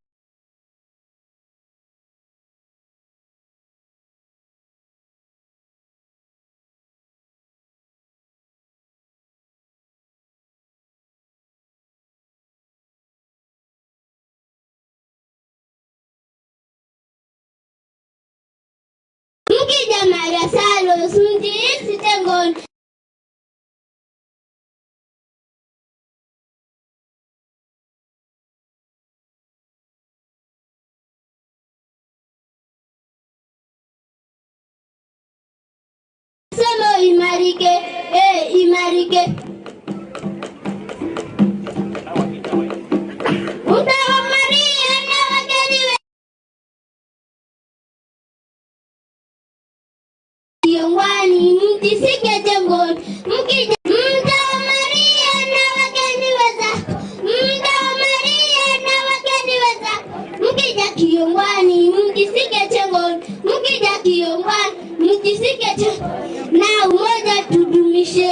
Mkija Maria Salos, mjihisi tengoni. Somo imarike, imarike. Utawa Maria na wageni Yongwani, mtisike jengoni, mkija Mtawa Maria na wageni wenzako, Mtawa Maria na wageni wenzako, mkija Kiongwani, mtisike jengoni, mkija Kiongwani, mtisike jengoni. Na umoja tudumishe,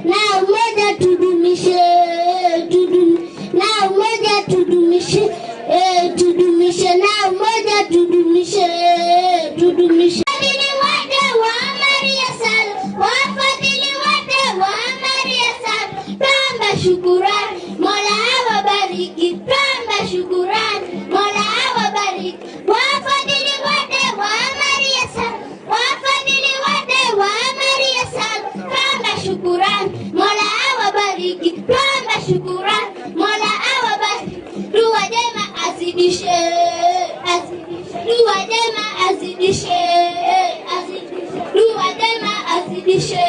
na umoja tudumishe, na umoja tudumishe, tudumishe, na umoja tudumishe, tudumishe. Wafadhili wote wa Maria Salos, wafadhili wote wa Maria Salos, twamba shukurani. awabariki, twamba shukurani, Mola awabariki. Wafadhili wote wa Maria Sala, wafadhili wote wa Maria Sala, twamba shukurani, Mola awabariki, twamba shukurani, Mola awabariki. Dua jema azidishe, azidishe, dua jema azidishe, azidishe, dua jema azidishe,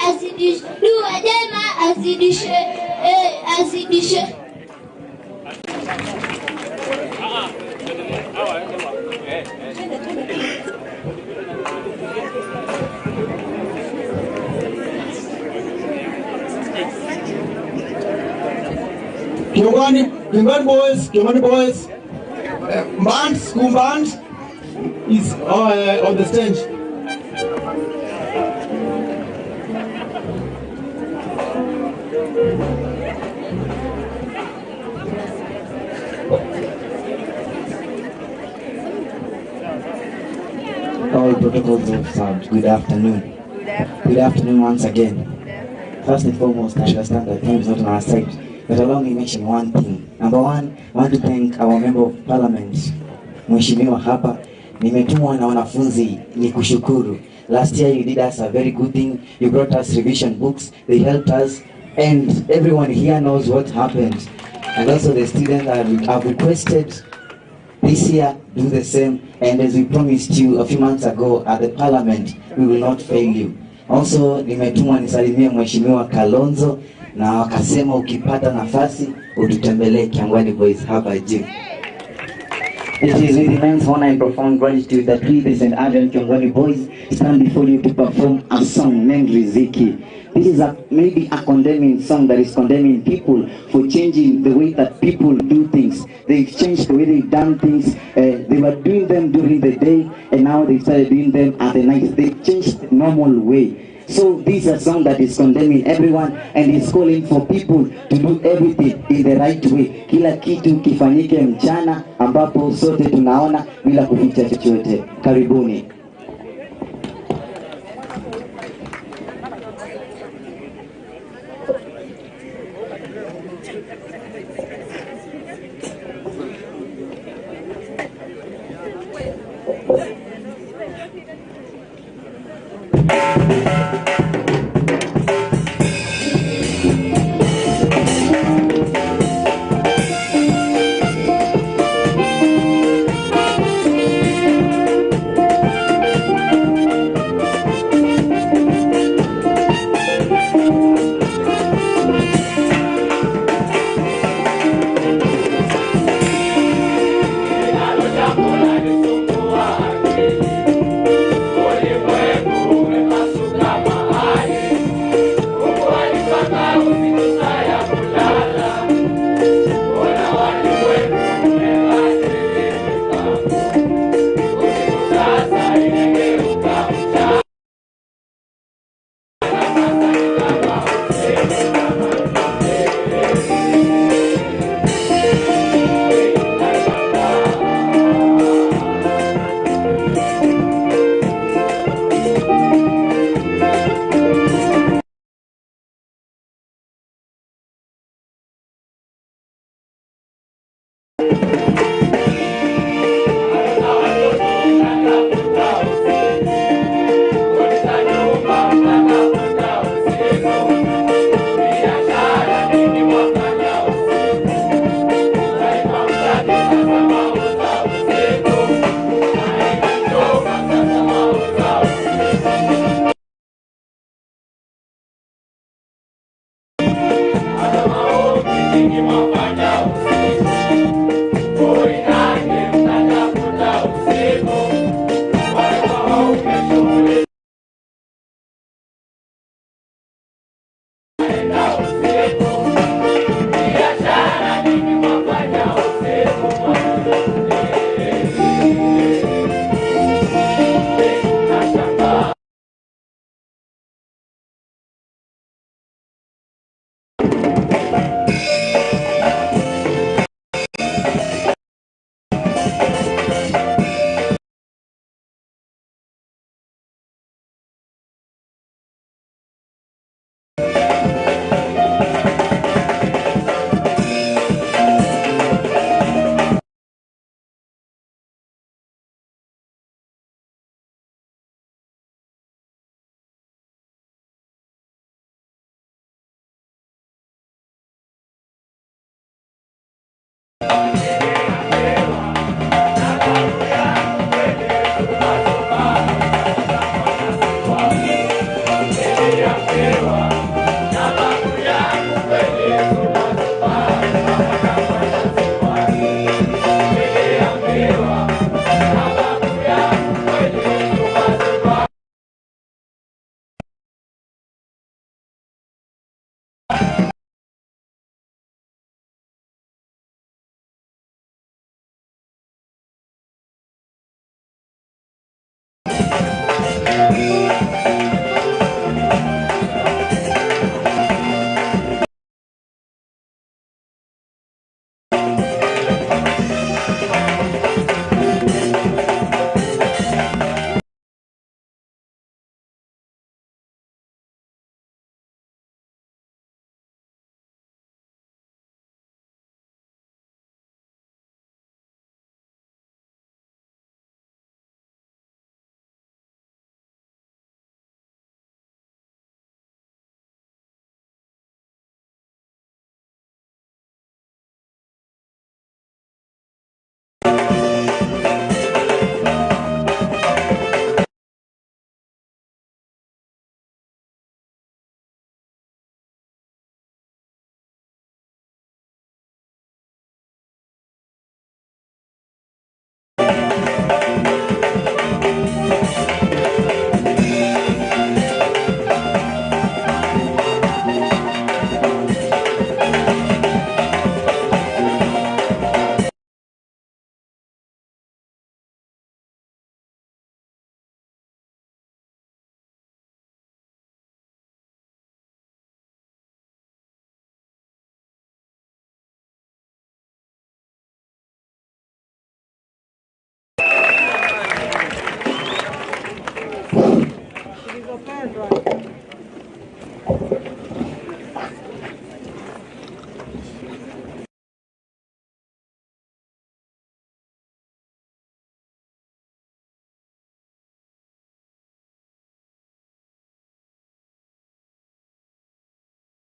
azidishe, dua jema azidishe, azidishe. Kiongani boys, Kiongani boys, band, school band is on the stage. All protocols observed. Good afternoon. Good afternoon once again. First and foremost, I understand that time is not on our side, but allow me mention one thing. Number one, I want to thank our member of parliament, Mheshimiwa hapa. Nimetumwa na wanafunzi ni kushukuru. Last year you did us a very good thing. You brought us revision books. They helped us, and everyone here knows what happened. And also the students have requested this year do the same, and as we promised you a few months ago at the parliament, we will not fail you. Also, nimetumwa nisalimie Mheshimiwa Kalonzo na wakasema ukipata nafasi ututembelee Kiangwani Boys hapa juu. It is with immense honor and profound gratitude that we, the St. Adrian Kiangwani Boys, stand before you to perform a song named Riziki. This is maybe a condemning song that is condemning people for changing the way that people do things. They've changed the way they've done things. They were doing them during the day, and now they started doing them at the night. They've changed the normal way. So this is a song that is condemning everyone and is calling for people to do everything in the right way. Kila kitu kifanyike mchana ambapo sote tunaona bila kuficha chochote. Karibuni.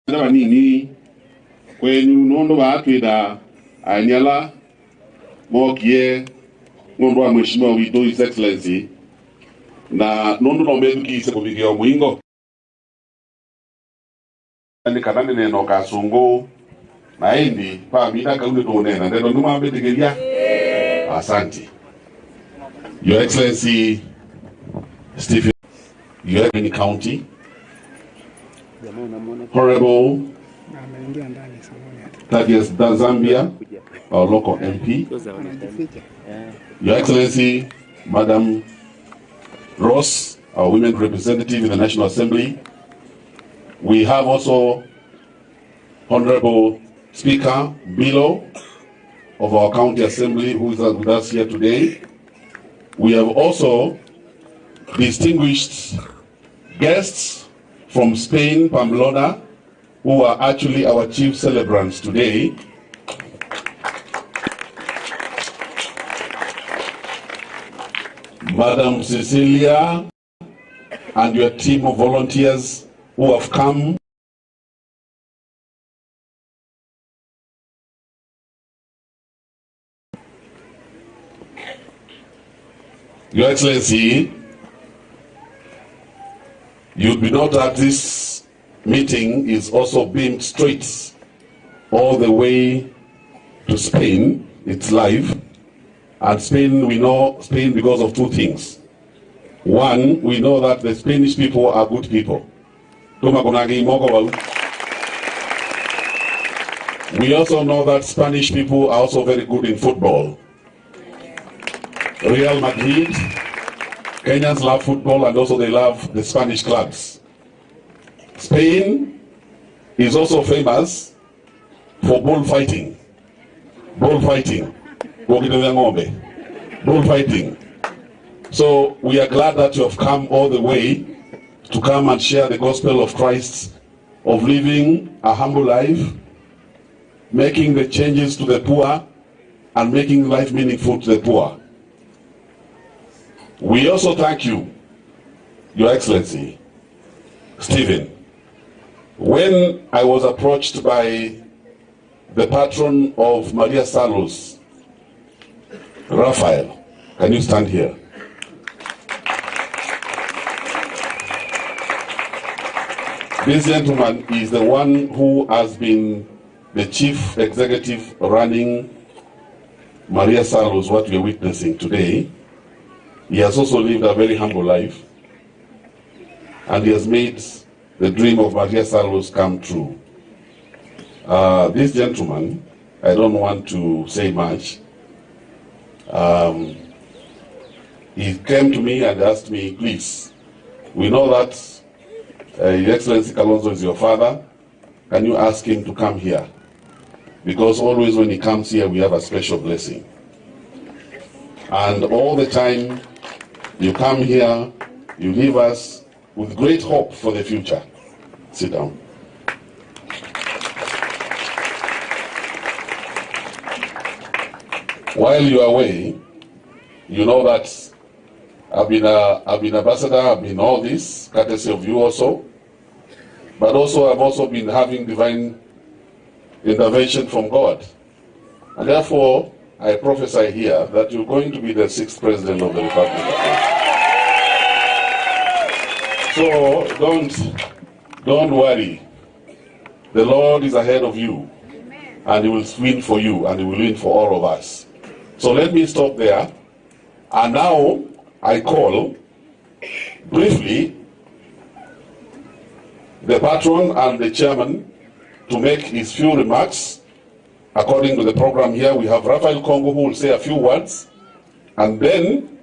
Nini kwenyu nondo baatwida anyala mokie ngondo wa mheshimiwa witu His Excellency na nondo no methukise kuvikia mwingo ni kana neno kasungu na indi pa mina kaunde tunena ndio numa mbetigeria. Asante. Your Excellency Stephen, your County, Honorable Thaddeus Zambia, our local MP, Your Excellency Madam Ross, our women representative in the National Assembly. We have also Honorable Speaker Bilo of our County Assembly, who is with us here today. We have also distinguished guests from Spain, Pamplona, who are actually our chief celebrants today. Madam Cecilia and your team of volunteers who have come Your Excellency, you'd be not that this meeting is also beamed straight all the way to Spain. It's live. And Spain, we know Spain because of two things. One, we know that the Spanish people are good people. We also know that Spanish people are also very good in football. Real Madrid, Kenyans love football and also they love the Spanish clubs. Spain is also famous for bullfighting. Bullfighting. Bullfighting. So we are glad that you have come all the way to come and share the gospel of Christ, of living a humble life, making the changes to the poor, and making life meaningful to the poor. We also thank you, Your Excellency, Stephen. When I was approached by the patron of Maria Salus, Raphael, can you stand here? This gentleman is the one who has been the chief executive running Maria Salus, what we are witnessing today. He has also lived a very humble life, and he has made the dream of Maria Salus come true. This gentleman, I don't want to say much. He came to me and asked me, please, we know that Your Excellency Kalonzo is your father. Can you ask him to come here? Because always when he comes here, we have a special blessing. And all the time you come here, you leave us with great hope for the future. Sit down. While you are away, you know that I've been ambassador, I've been all this, courtesy of you also. But also I've also been having divine intervention from God. And therefore, I prophesy here that you're going to be the 6th president of the Republic. So don't worry. The Lord is ahead of you, and He will win for you, and He will win for all of us. So let me stop there. And now I call briefly the patron and the chairman to make his few remarks. According to the program here, we have Raphael Congo who will say a few words, and then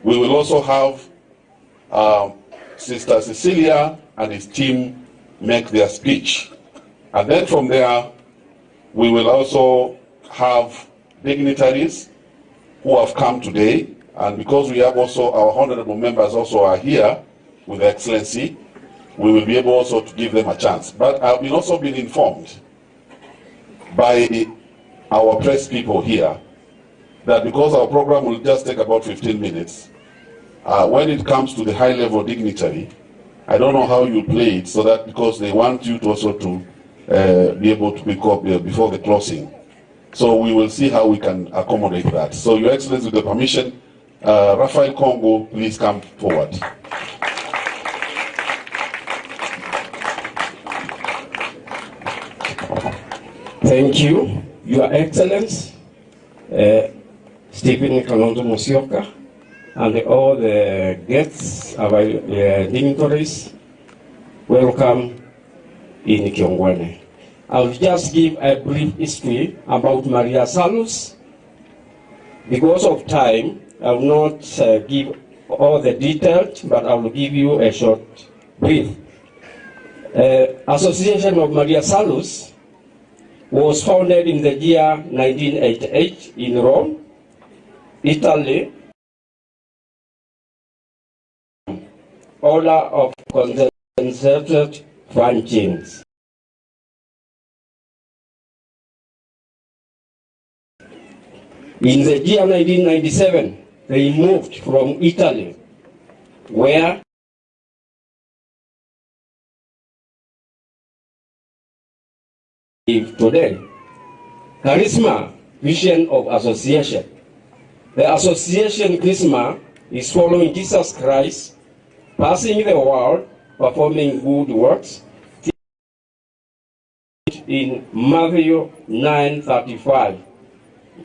we will also have Sister Cecilia and his team make their speech. And then from there, we will also have dignitaries who have come today, and because we have also our honorable members also are here with Excellency, we will be able also to give them a chance. But I've been also been informed by our press people here that because our program will just take about 15 minutes, when it comes to the high-level dignitary, I don't know how you play it, so that because they want you to also to be able to pick up before the closing. So we will see how we can accommodate that. So Your Excellency, with the permission, Raphael Congo, please come forward. Thank you, Your Excellency, Stephen Kalonzo Musyoka, and all the guests, our dignitaries. Welcome in Kiongwene. I'll just give a brief history about Maria Salus. Because of time, I will not give all the details, but I will give you a short brief. Association of Maria Salus was founded in the year 1988 in Rome, Italy. Order of Concerted Franchins. In the year 1997, they moved from Italy, where today. Charisma, vision of association. The association Charisma is following Jesus Christ, passing the world, performing good works. In Matthew 9:35,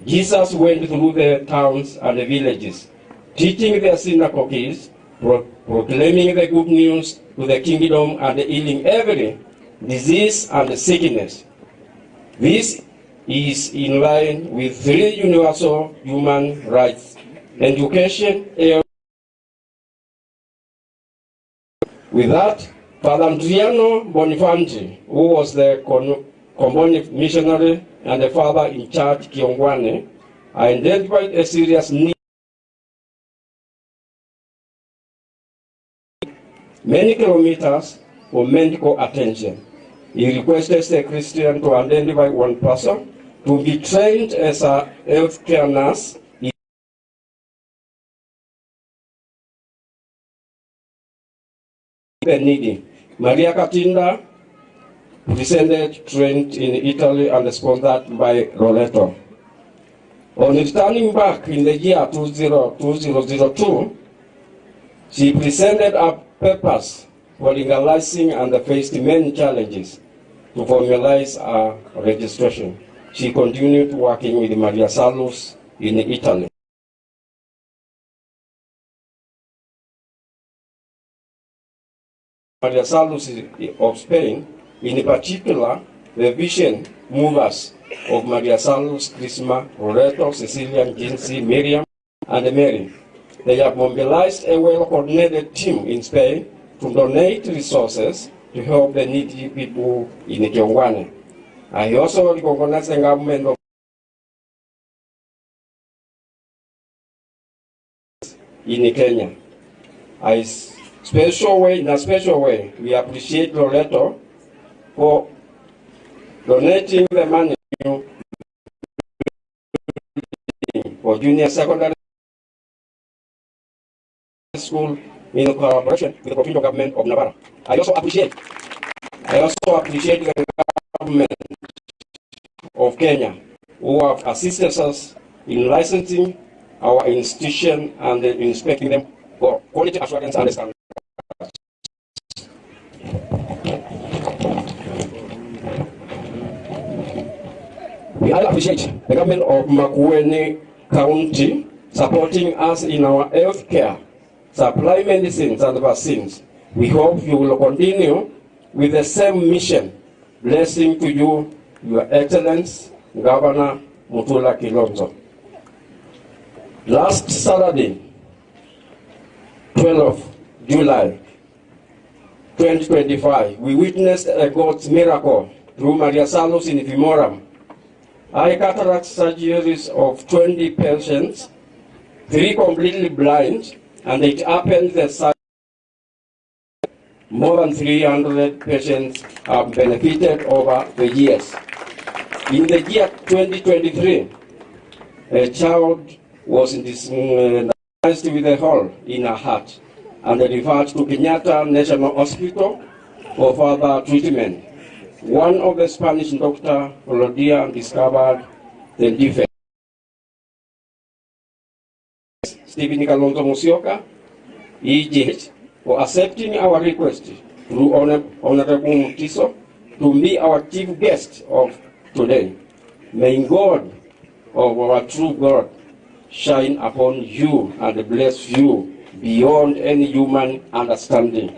Jesus went through the towns and the villages, teaching their synagogues, proclaiming the good news to the kingdom and healing every disease and sickness. This is in line with three universal human rights: education, health. With that, Father Adriano Bonifanti, who was the Comboni missionary and the father in charge Kiongwane, identified a serious need. Many kilometers for medical attention. He requested the Christian to identify one person to be trained as a healthcare nurse. The needy. Maria Katinda presented, trained in Italy and sponsored by Roletto. On returning back in the year 2002, she presented a purpose for legalizing and faced many challenges to formalize her registration. She continued working with Maria Salus in Italy. Maria Salus of Spain, in particular, the vision movers of Maria Salus, Chrisma, Roberto, Cecilia, Jinsi, Miriam, and Mary. They have mobilized a well-coordinated team in Spain to donate resources to help the needy people in Kiongwane. I also recognize the government of in Kenya. In a special way, we appreciate Loreto for donating the money for junior secondary school in collaboration with the provincial government of Navarra. I also appreciate the government of Kenya, who have assisted us in licensing our institution and inspecting them for quality assurance and standards. We all appreciate the government of Makueni County supporting us in our health care, supply medicines and vaccines. We hope you will continue with the same mission. Blessing to you, Your Excellency, Governor Mutula Kilonzo. Last Saturday, 12 July 2025, we witnessed a God's miracle through Maria Salus in Vimoram. Eye cataract surgeries of 20 patients, 3 completely blind, and it happened the site. More than 300 patients have benefited over the years. In the year 2023, a child was diagnosed with a hole in her heart and referred to Kenyatta National Hospital for further treatment. One of the Spanish doctor, Rodia, discovered the defect. Stephen Kalonzo Musyoka, EGH, for accepting our request through Honorable Mutiso to be our chief guest of today. May God, of our true God, shine upon you and bless you beyond any human understanding.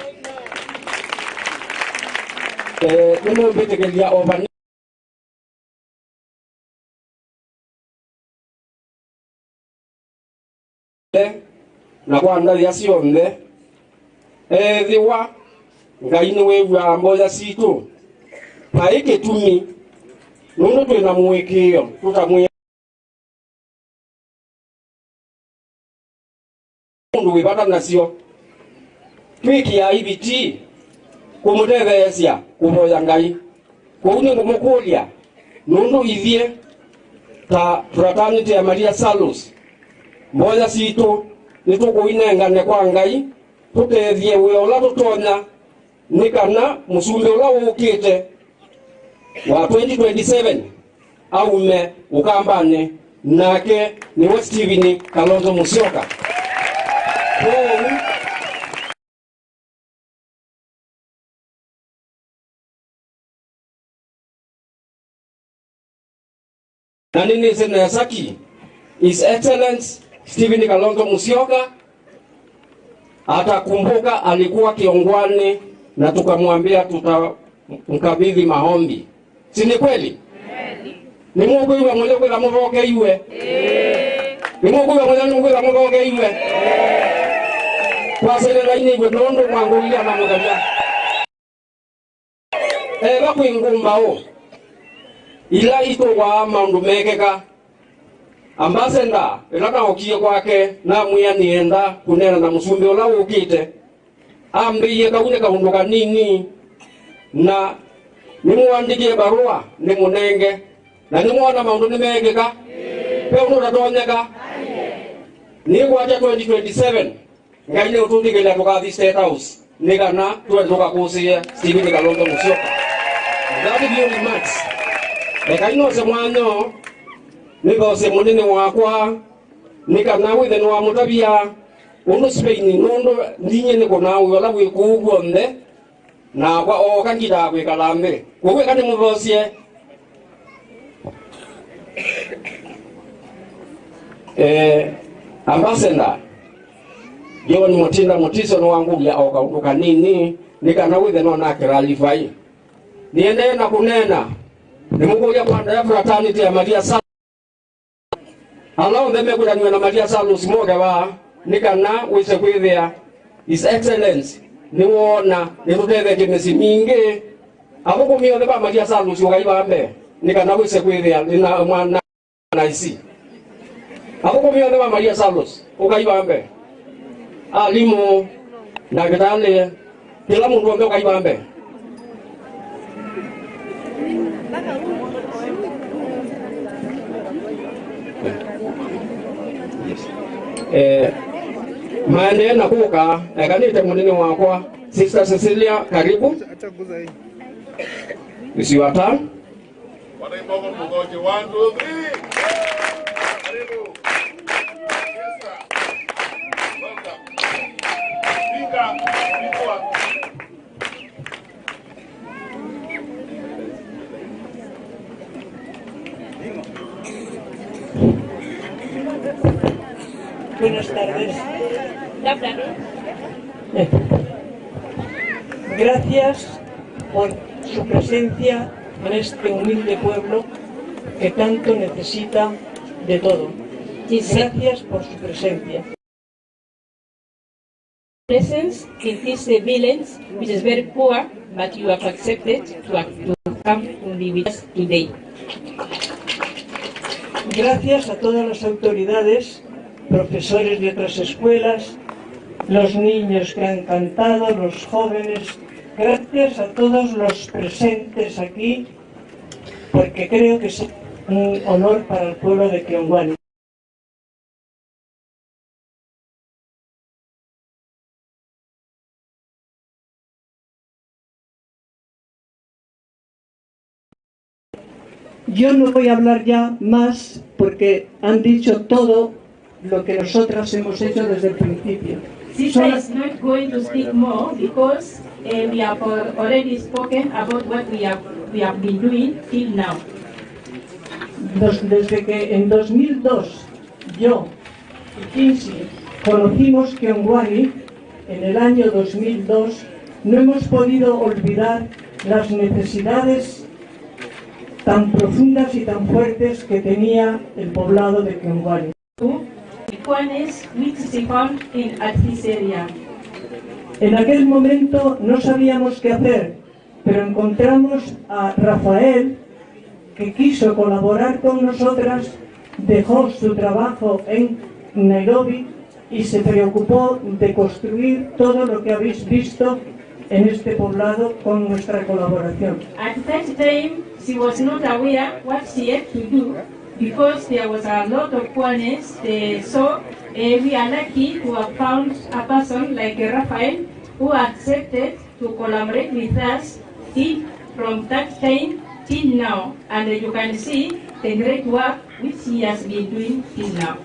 Na kwa ndathi acionthe ethiwa Ngai ni wigua mboya citu pai gitumi nundu twina mwikio tutamwi mundu wi bata nacio twikia ibiti kumutetheecia kuvoya Ngai kou ni ngumukuria nundu ithie ta fraternity ya Maria Salus mboya citu nitukuinengane kwa Ngai tutethie wia ula tutonya ni kana musumbi ula wukite wa 2027 aume Ukambani nake niwe Stephen Kalonzo Musyoka. Na nini Saki His Excellence Stephen Kalonzo Musyoka atakumbuka alikuwa kiongwani na tukamwambia tutamkabidhi maombi. Si ni kweli? Ni Mungu iwe mwenye kwela muvoke iwe. Ni Mungu iwe mwenye kwela muvoke iwe. Kwa sele laini iwe nondo mwangulia na mugabia. Eba kuingumbao. Ila ito wa maundu mekeka. Ambasenda elaka okie kwake na mwiya nienda kunena na musumbi ola ukite. Ambiye kaune kaundu kanini na nimuandikie barua nimunenge na nimuona maundu nimekeka. Pe uno tatonyeka. Nigwacha 2027 ngai ni utundikiria tukathi State House ni kana tuwe tukakusie Stephen Kalonzo Musyoka. That is your remarks. Ekainose mwanyo nithose munene wakwa nikana withe ni wa mutabia undu Spain nundu ninye ni kuna wiola wiku guonthe nakwa oka ngitaa gwikala nthi koguo eka nimuthocie ambassador John Mutinda Mutiso ni wangugia oka undu kanini nikana withe no nakiralifai niendee na kunena nimukuria kwanda ya fraternity ya Maria Salus alao theme kwitaniwa na Maria Salus moge wa nikana wise kwithia His Excellence ni wona ni tutethetie mĩciĩ mingĩ athũkũmi othe ba Maria Salus ugai wa mbere nikana wise kwithia na mwana na ici athũkũmi othe ba Maria Salus ugai wa mbere alimu ndagĩtarĩ kila mundu othe ugai wa mbere. Maende na kuka ekanite munene wakwa Sister Cecilia, karibu. It's your turn. 1, 2, 3. Karibu. Buenas tardes. Gracias por su presencia en este humilde pueblo que tanto necesita de todo. Gracias por su presencia. Presence in this village, which is very poor, but you have accepted to come to be with us today. Gracias a todas las autoridades, profesores de otras escuelas, los niños que han cantado, los jóvenes. Gracias a todos los presentes aquí, porque creo que es un honor para el pueblo de Kiongwani. Yo no voy a hablar ya más porque han dicho todo lo que nosotras hemos hecho desde el principio. Sister is not going to speak more because we have already spoken about what we have been doing till now. Desde que en 2002 yo y Kinsey conocimos Kiongwani, en el año 2002, no hemos podido olvidar las necesidades tan profundas y tan fuertes que tenía el poblado de Kiongwani. The poorness which is found in at this area. En aquel momento no sabíamos qué hacer, pero encontramos a Rafael, que quiso colaborar con nosotras, dejó su trabajo en Nairobi y se preocupó de construir todo lo que habéis visto en este poblado con nuestra colaboración. At that time, she was not aware what she had to do because there was a lot of poorness. So we are lucky to have found a person like Raphael who accepted to collaborate with us till from that time till now. And you can see the great work which he has been doing till now.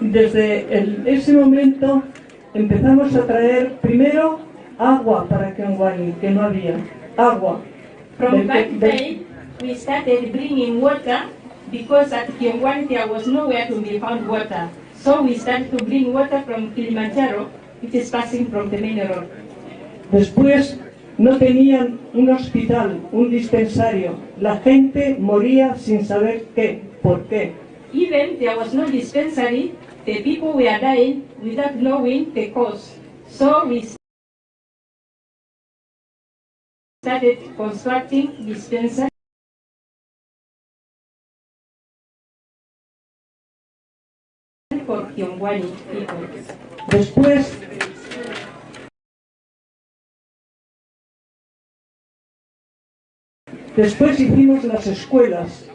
Desde ese momento empezamos a traer primero agua para Kiongwani, que no había agua. From that time, we started bringing water because at Kiongwani there was nowhere to be found water. So we started to bring water from Kilimanjaro, which is passing from the main road. Después no tenían un hospital, un dispensario. La gente moría sin saber qué, por qué. Even there was no dispensary, the people were dying without knowing the cause. So we started constructing dispensary for Kiongwani people. Después hicimos las escuelas.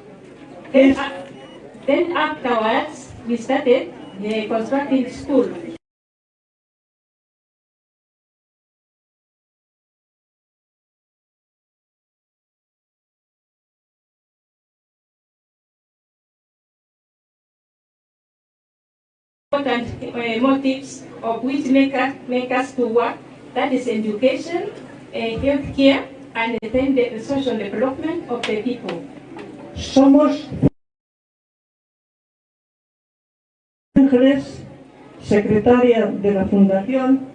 Then afterwards, we started constructing school. Important motives of which make us to work, that is education, healthcare, and then the social development of the people. Somos Ángeles, secretaria de la Fundación,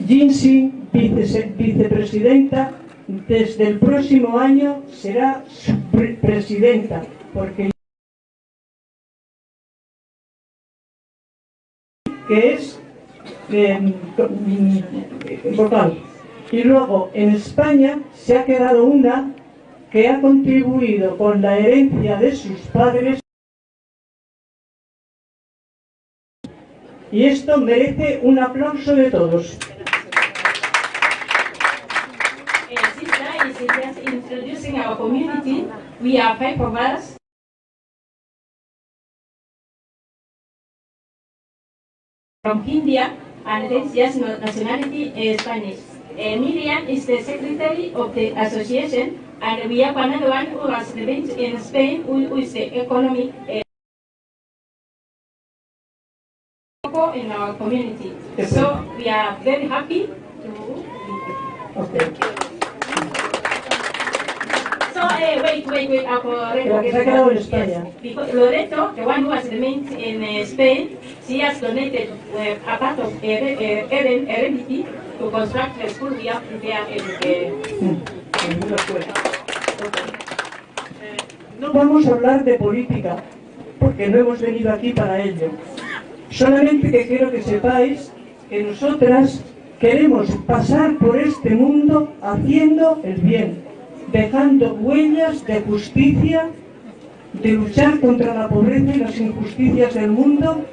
Jinsi, vicepresidenta, desde el próximo año será presidenta, porque que es vocal. Y luego en España se ha quedado una que ha contribuido con la herencia de sus padres y esto merece un aplauso de todos. Sister is just introducing our community. We are five of us from India, and then she has nationality Spanish. Miriam is the secretary of the association, and we have another one who has lived in Spain, who is the economic in our community. So we are very happy to be here. Okay. So wait, wait, wait. I've already La que se ha quedado en España. Yes. Because Loreto, the one who has remained in Spain, she has donated a part of heredity to construct the school we have there in No vamos a hablar de política, porque no hemos venido aquí para ello. Solamente que quiero que sepáis que nosotras queremos pasar por este mundo haciendo el bien, dejando huellas de justicia, de luchar contra la pobreza y las injusticias del mundo,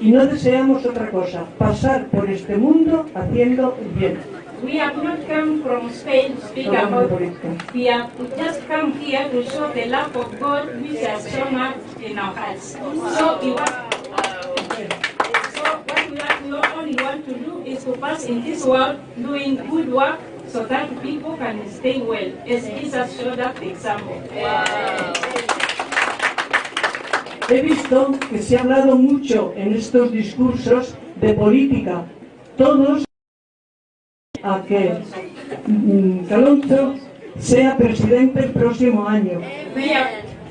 y no deseamos otra cosa, pasar por este mundo haciendo el bien. We have not come from Spain to speak No hablamos de about. política. We have just come here to show the love of God which has shown up in our hearts. So what we only want to do is to pass in this world doing good work. so that people can stay well, as Jesus showed us the example. He visto que se ha hablado mucho en estos discursos de política, todos a que Kalonzo sea presidente el próximo año.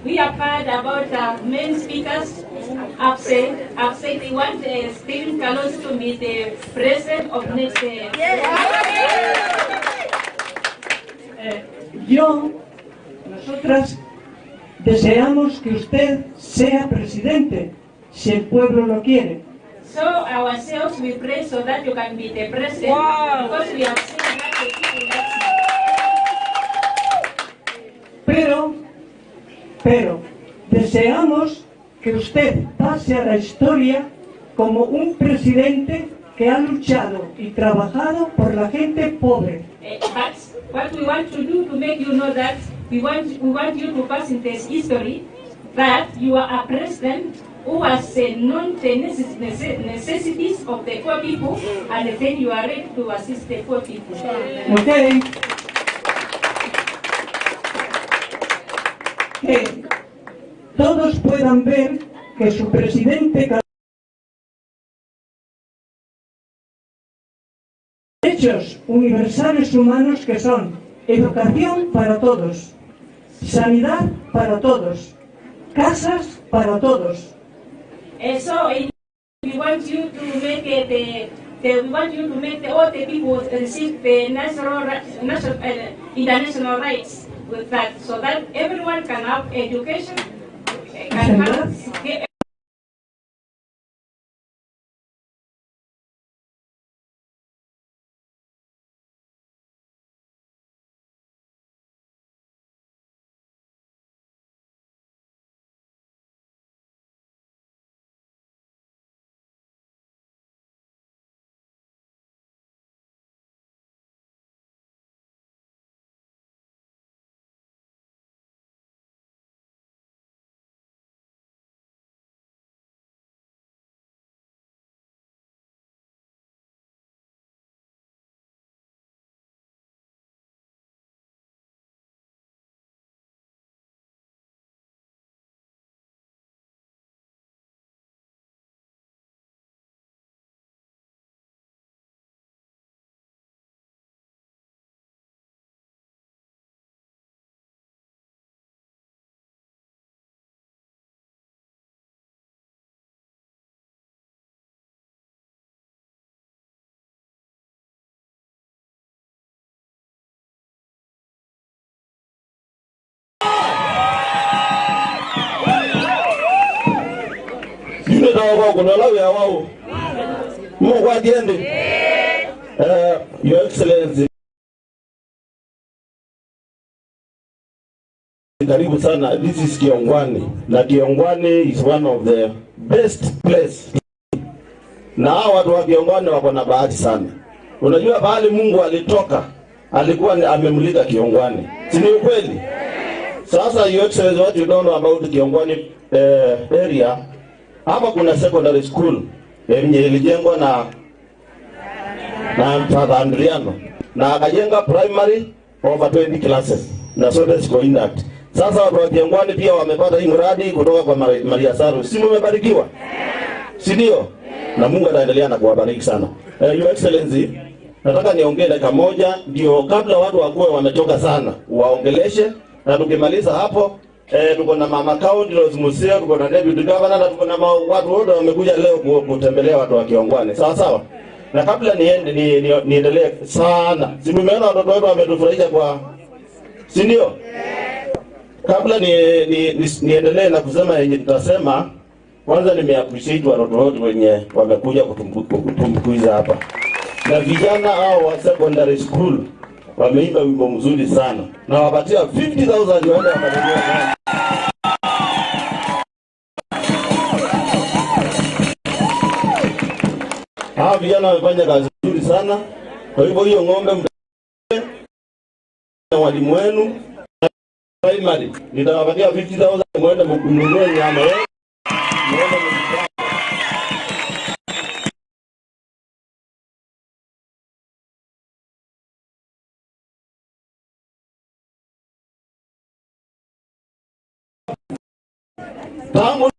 We have heard about many speakers have said they want Stephen Kalonzo to be the president of next year. Nosotras deseamos que usted sea presidente, si el pueblo lo quiere. So ourselves, we pray so that you can be the president, because we have seen that the people like you. Pero deseamos que usted pase a la historia como un presidente que ha luchado y trabajado por la gente pobre. But what we want to do to make you know that we want you to pass in this history that you are a president who has known the necessities of the poor people, and then you are ready to assist the poor people. ¿Ok? Que todos puedan ver que su presidente derechos universales humanos, que son educación para todos, sanidad para todos, casas para todos. So we want you to make all the people receive the national, international rights with that, so that everyone can have education, can have Yule kuna lawi ya wao. Mungu atiende. Your Excellency, karibu sana. This is Kiongwani. Na Kiongwani is one of the best place. Na hao watu wa Kiongwani wako na bahati sana. Unajua pahali Mungu alitoka, alikuwa amemulika Kiongwani. Si ni ukweli? Sasa, Your Excellency, what you don't know about Kiongwani area, hapa kuna secondary school yenye ilijengwa na Father Andriano na akajenga primary over 20 classes na zote ziko intact. Sasa watu wa Kiongwani pia wamepata hii mradi kutoka kwa Maria Saru. Si mmebarikiwa? Si ndio? Na Mungu ataendelea na kuwabariki sana. Your Excellency, nataka niongee dakika moja ndio kabla watu wakuwe wamechoka sana, waongeleshe, na tukimaliza hapo tuko na Mama County Rose Museo, tuko na Deputy Governor na tuko na watu wote wamekuja leo kutembelea watu wa Kiongwani. Sawa sawa. Na kabla niende niendelee sana, si mmeona watoto wetu wametufurahisha kwa, si ndio? Kabla niendelee na kusema yenye tutasema, kwanza nimeappreciate watoto wote wenye wamekuja kutumbukiza hapa. Na vijana hao wa secondary school wameimba wimbo mzuri sana. Na wapatia 50,000 waende wakanunue sana. Hawa vijana wamefanya kazi nzuri sana. Kwa hivyo hiyo ng'ombe na walimu wenu primary nitawapatia 50,000 muende mnunue nyama yenu. Muende. Tangu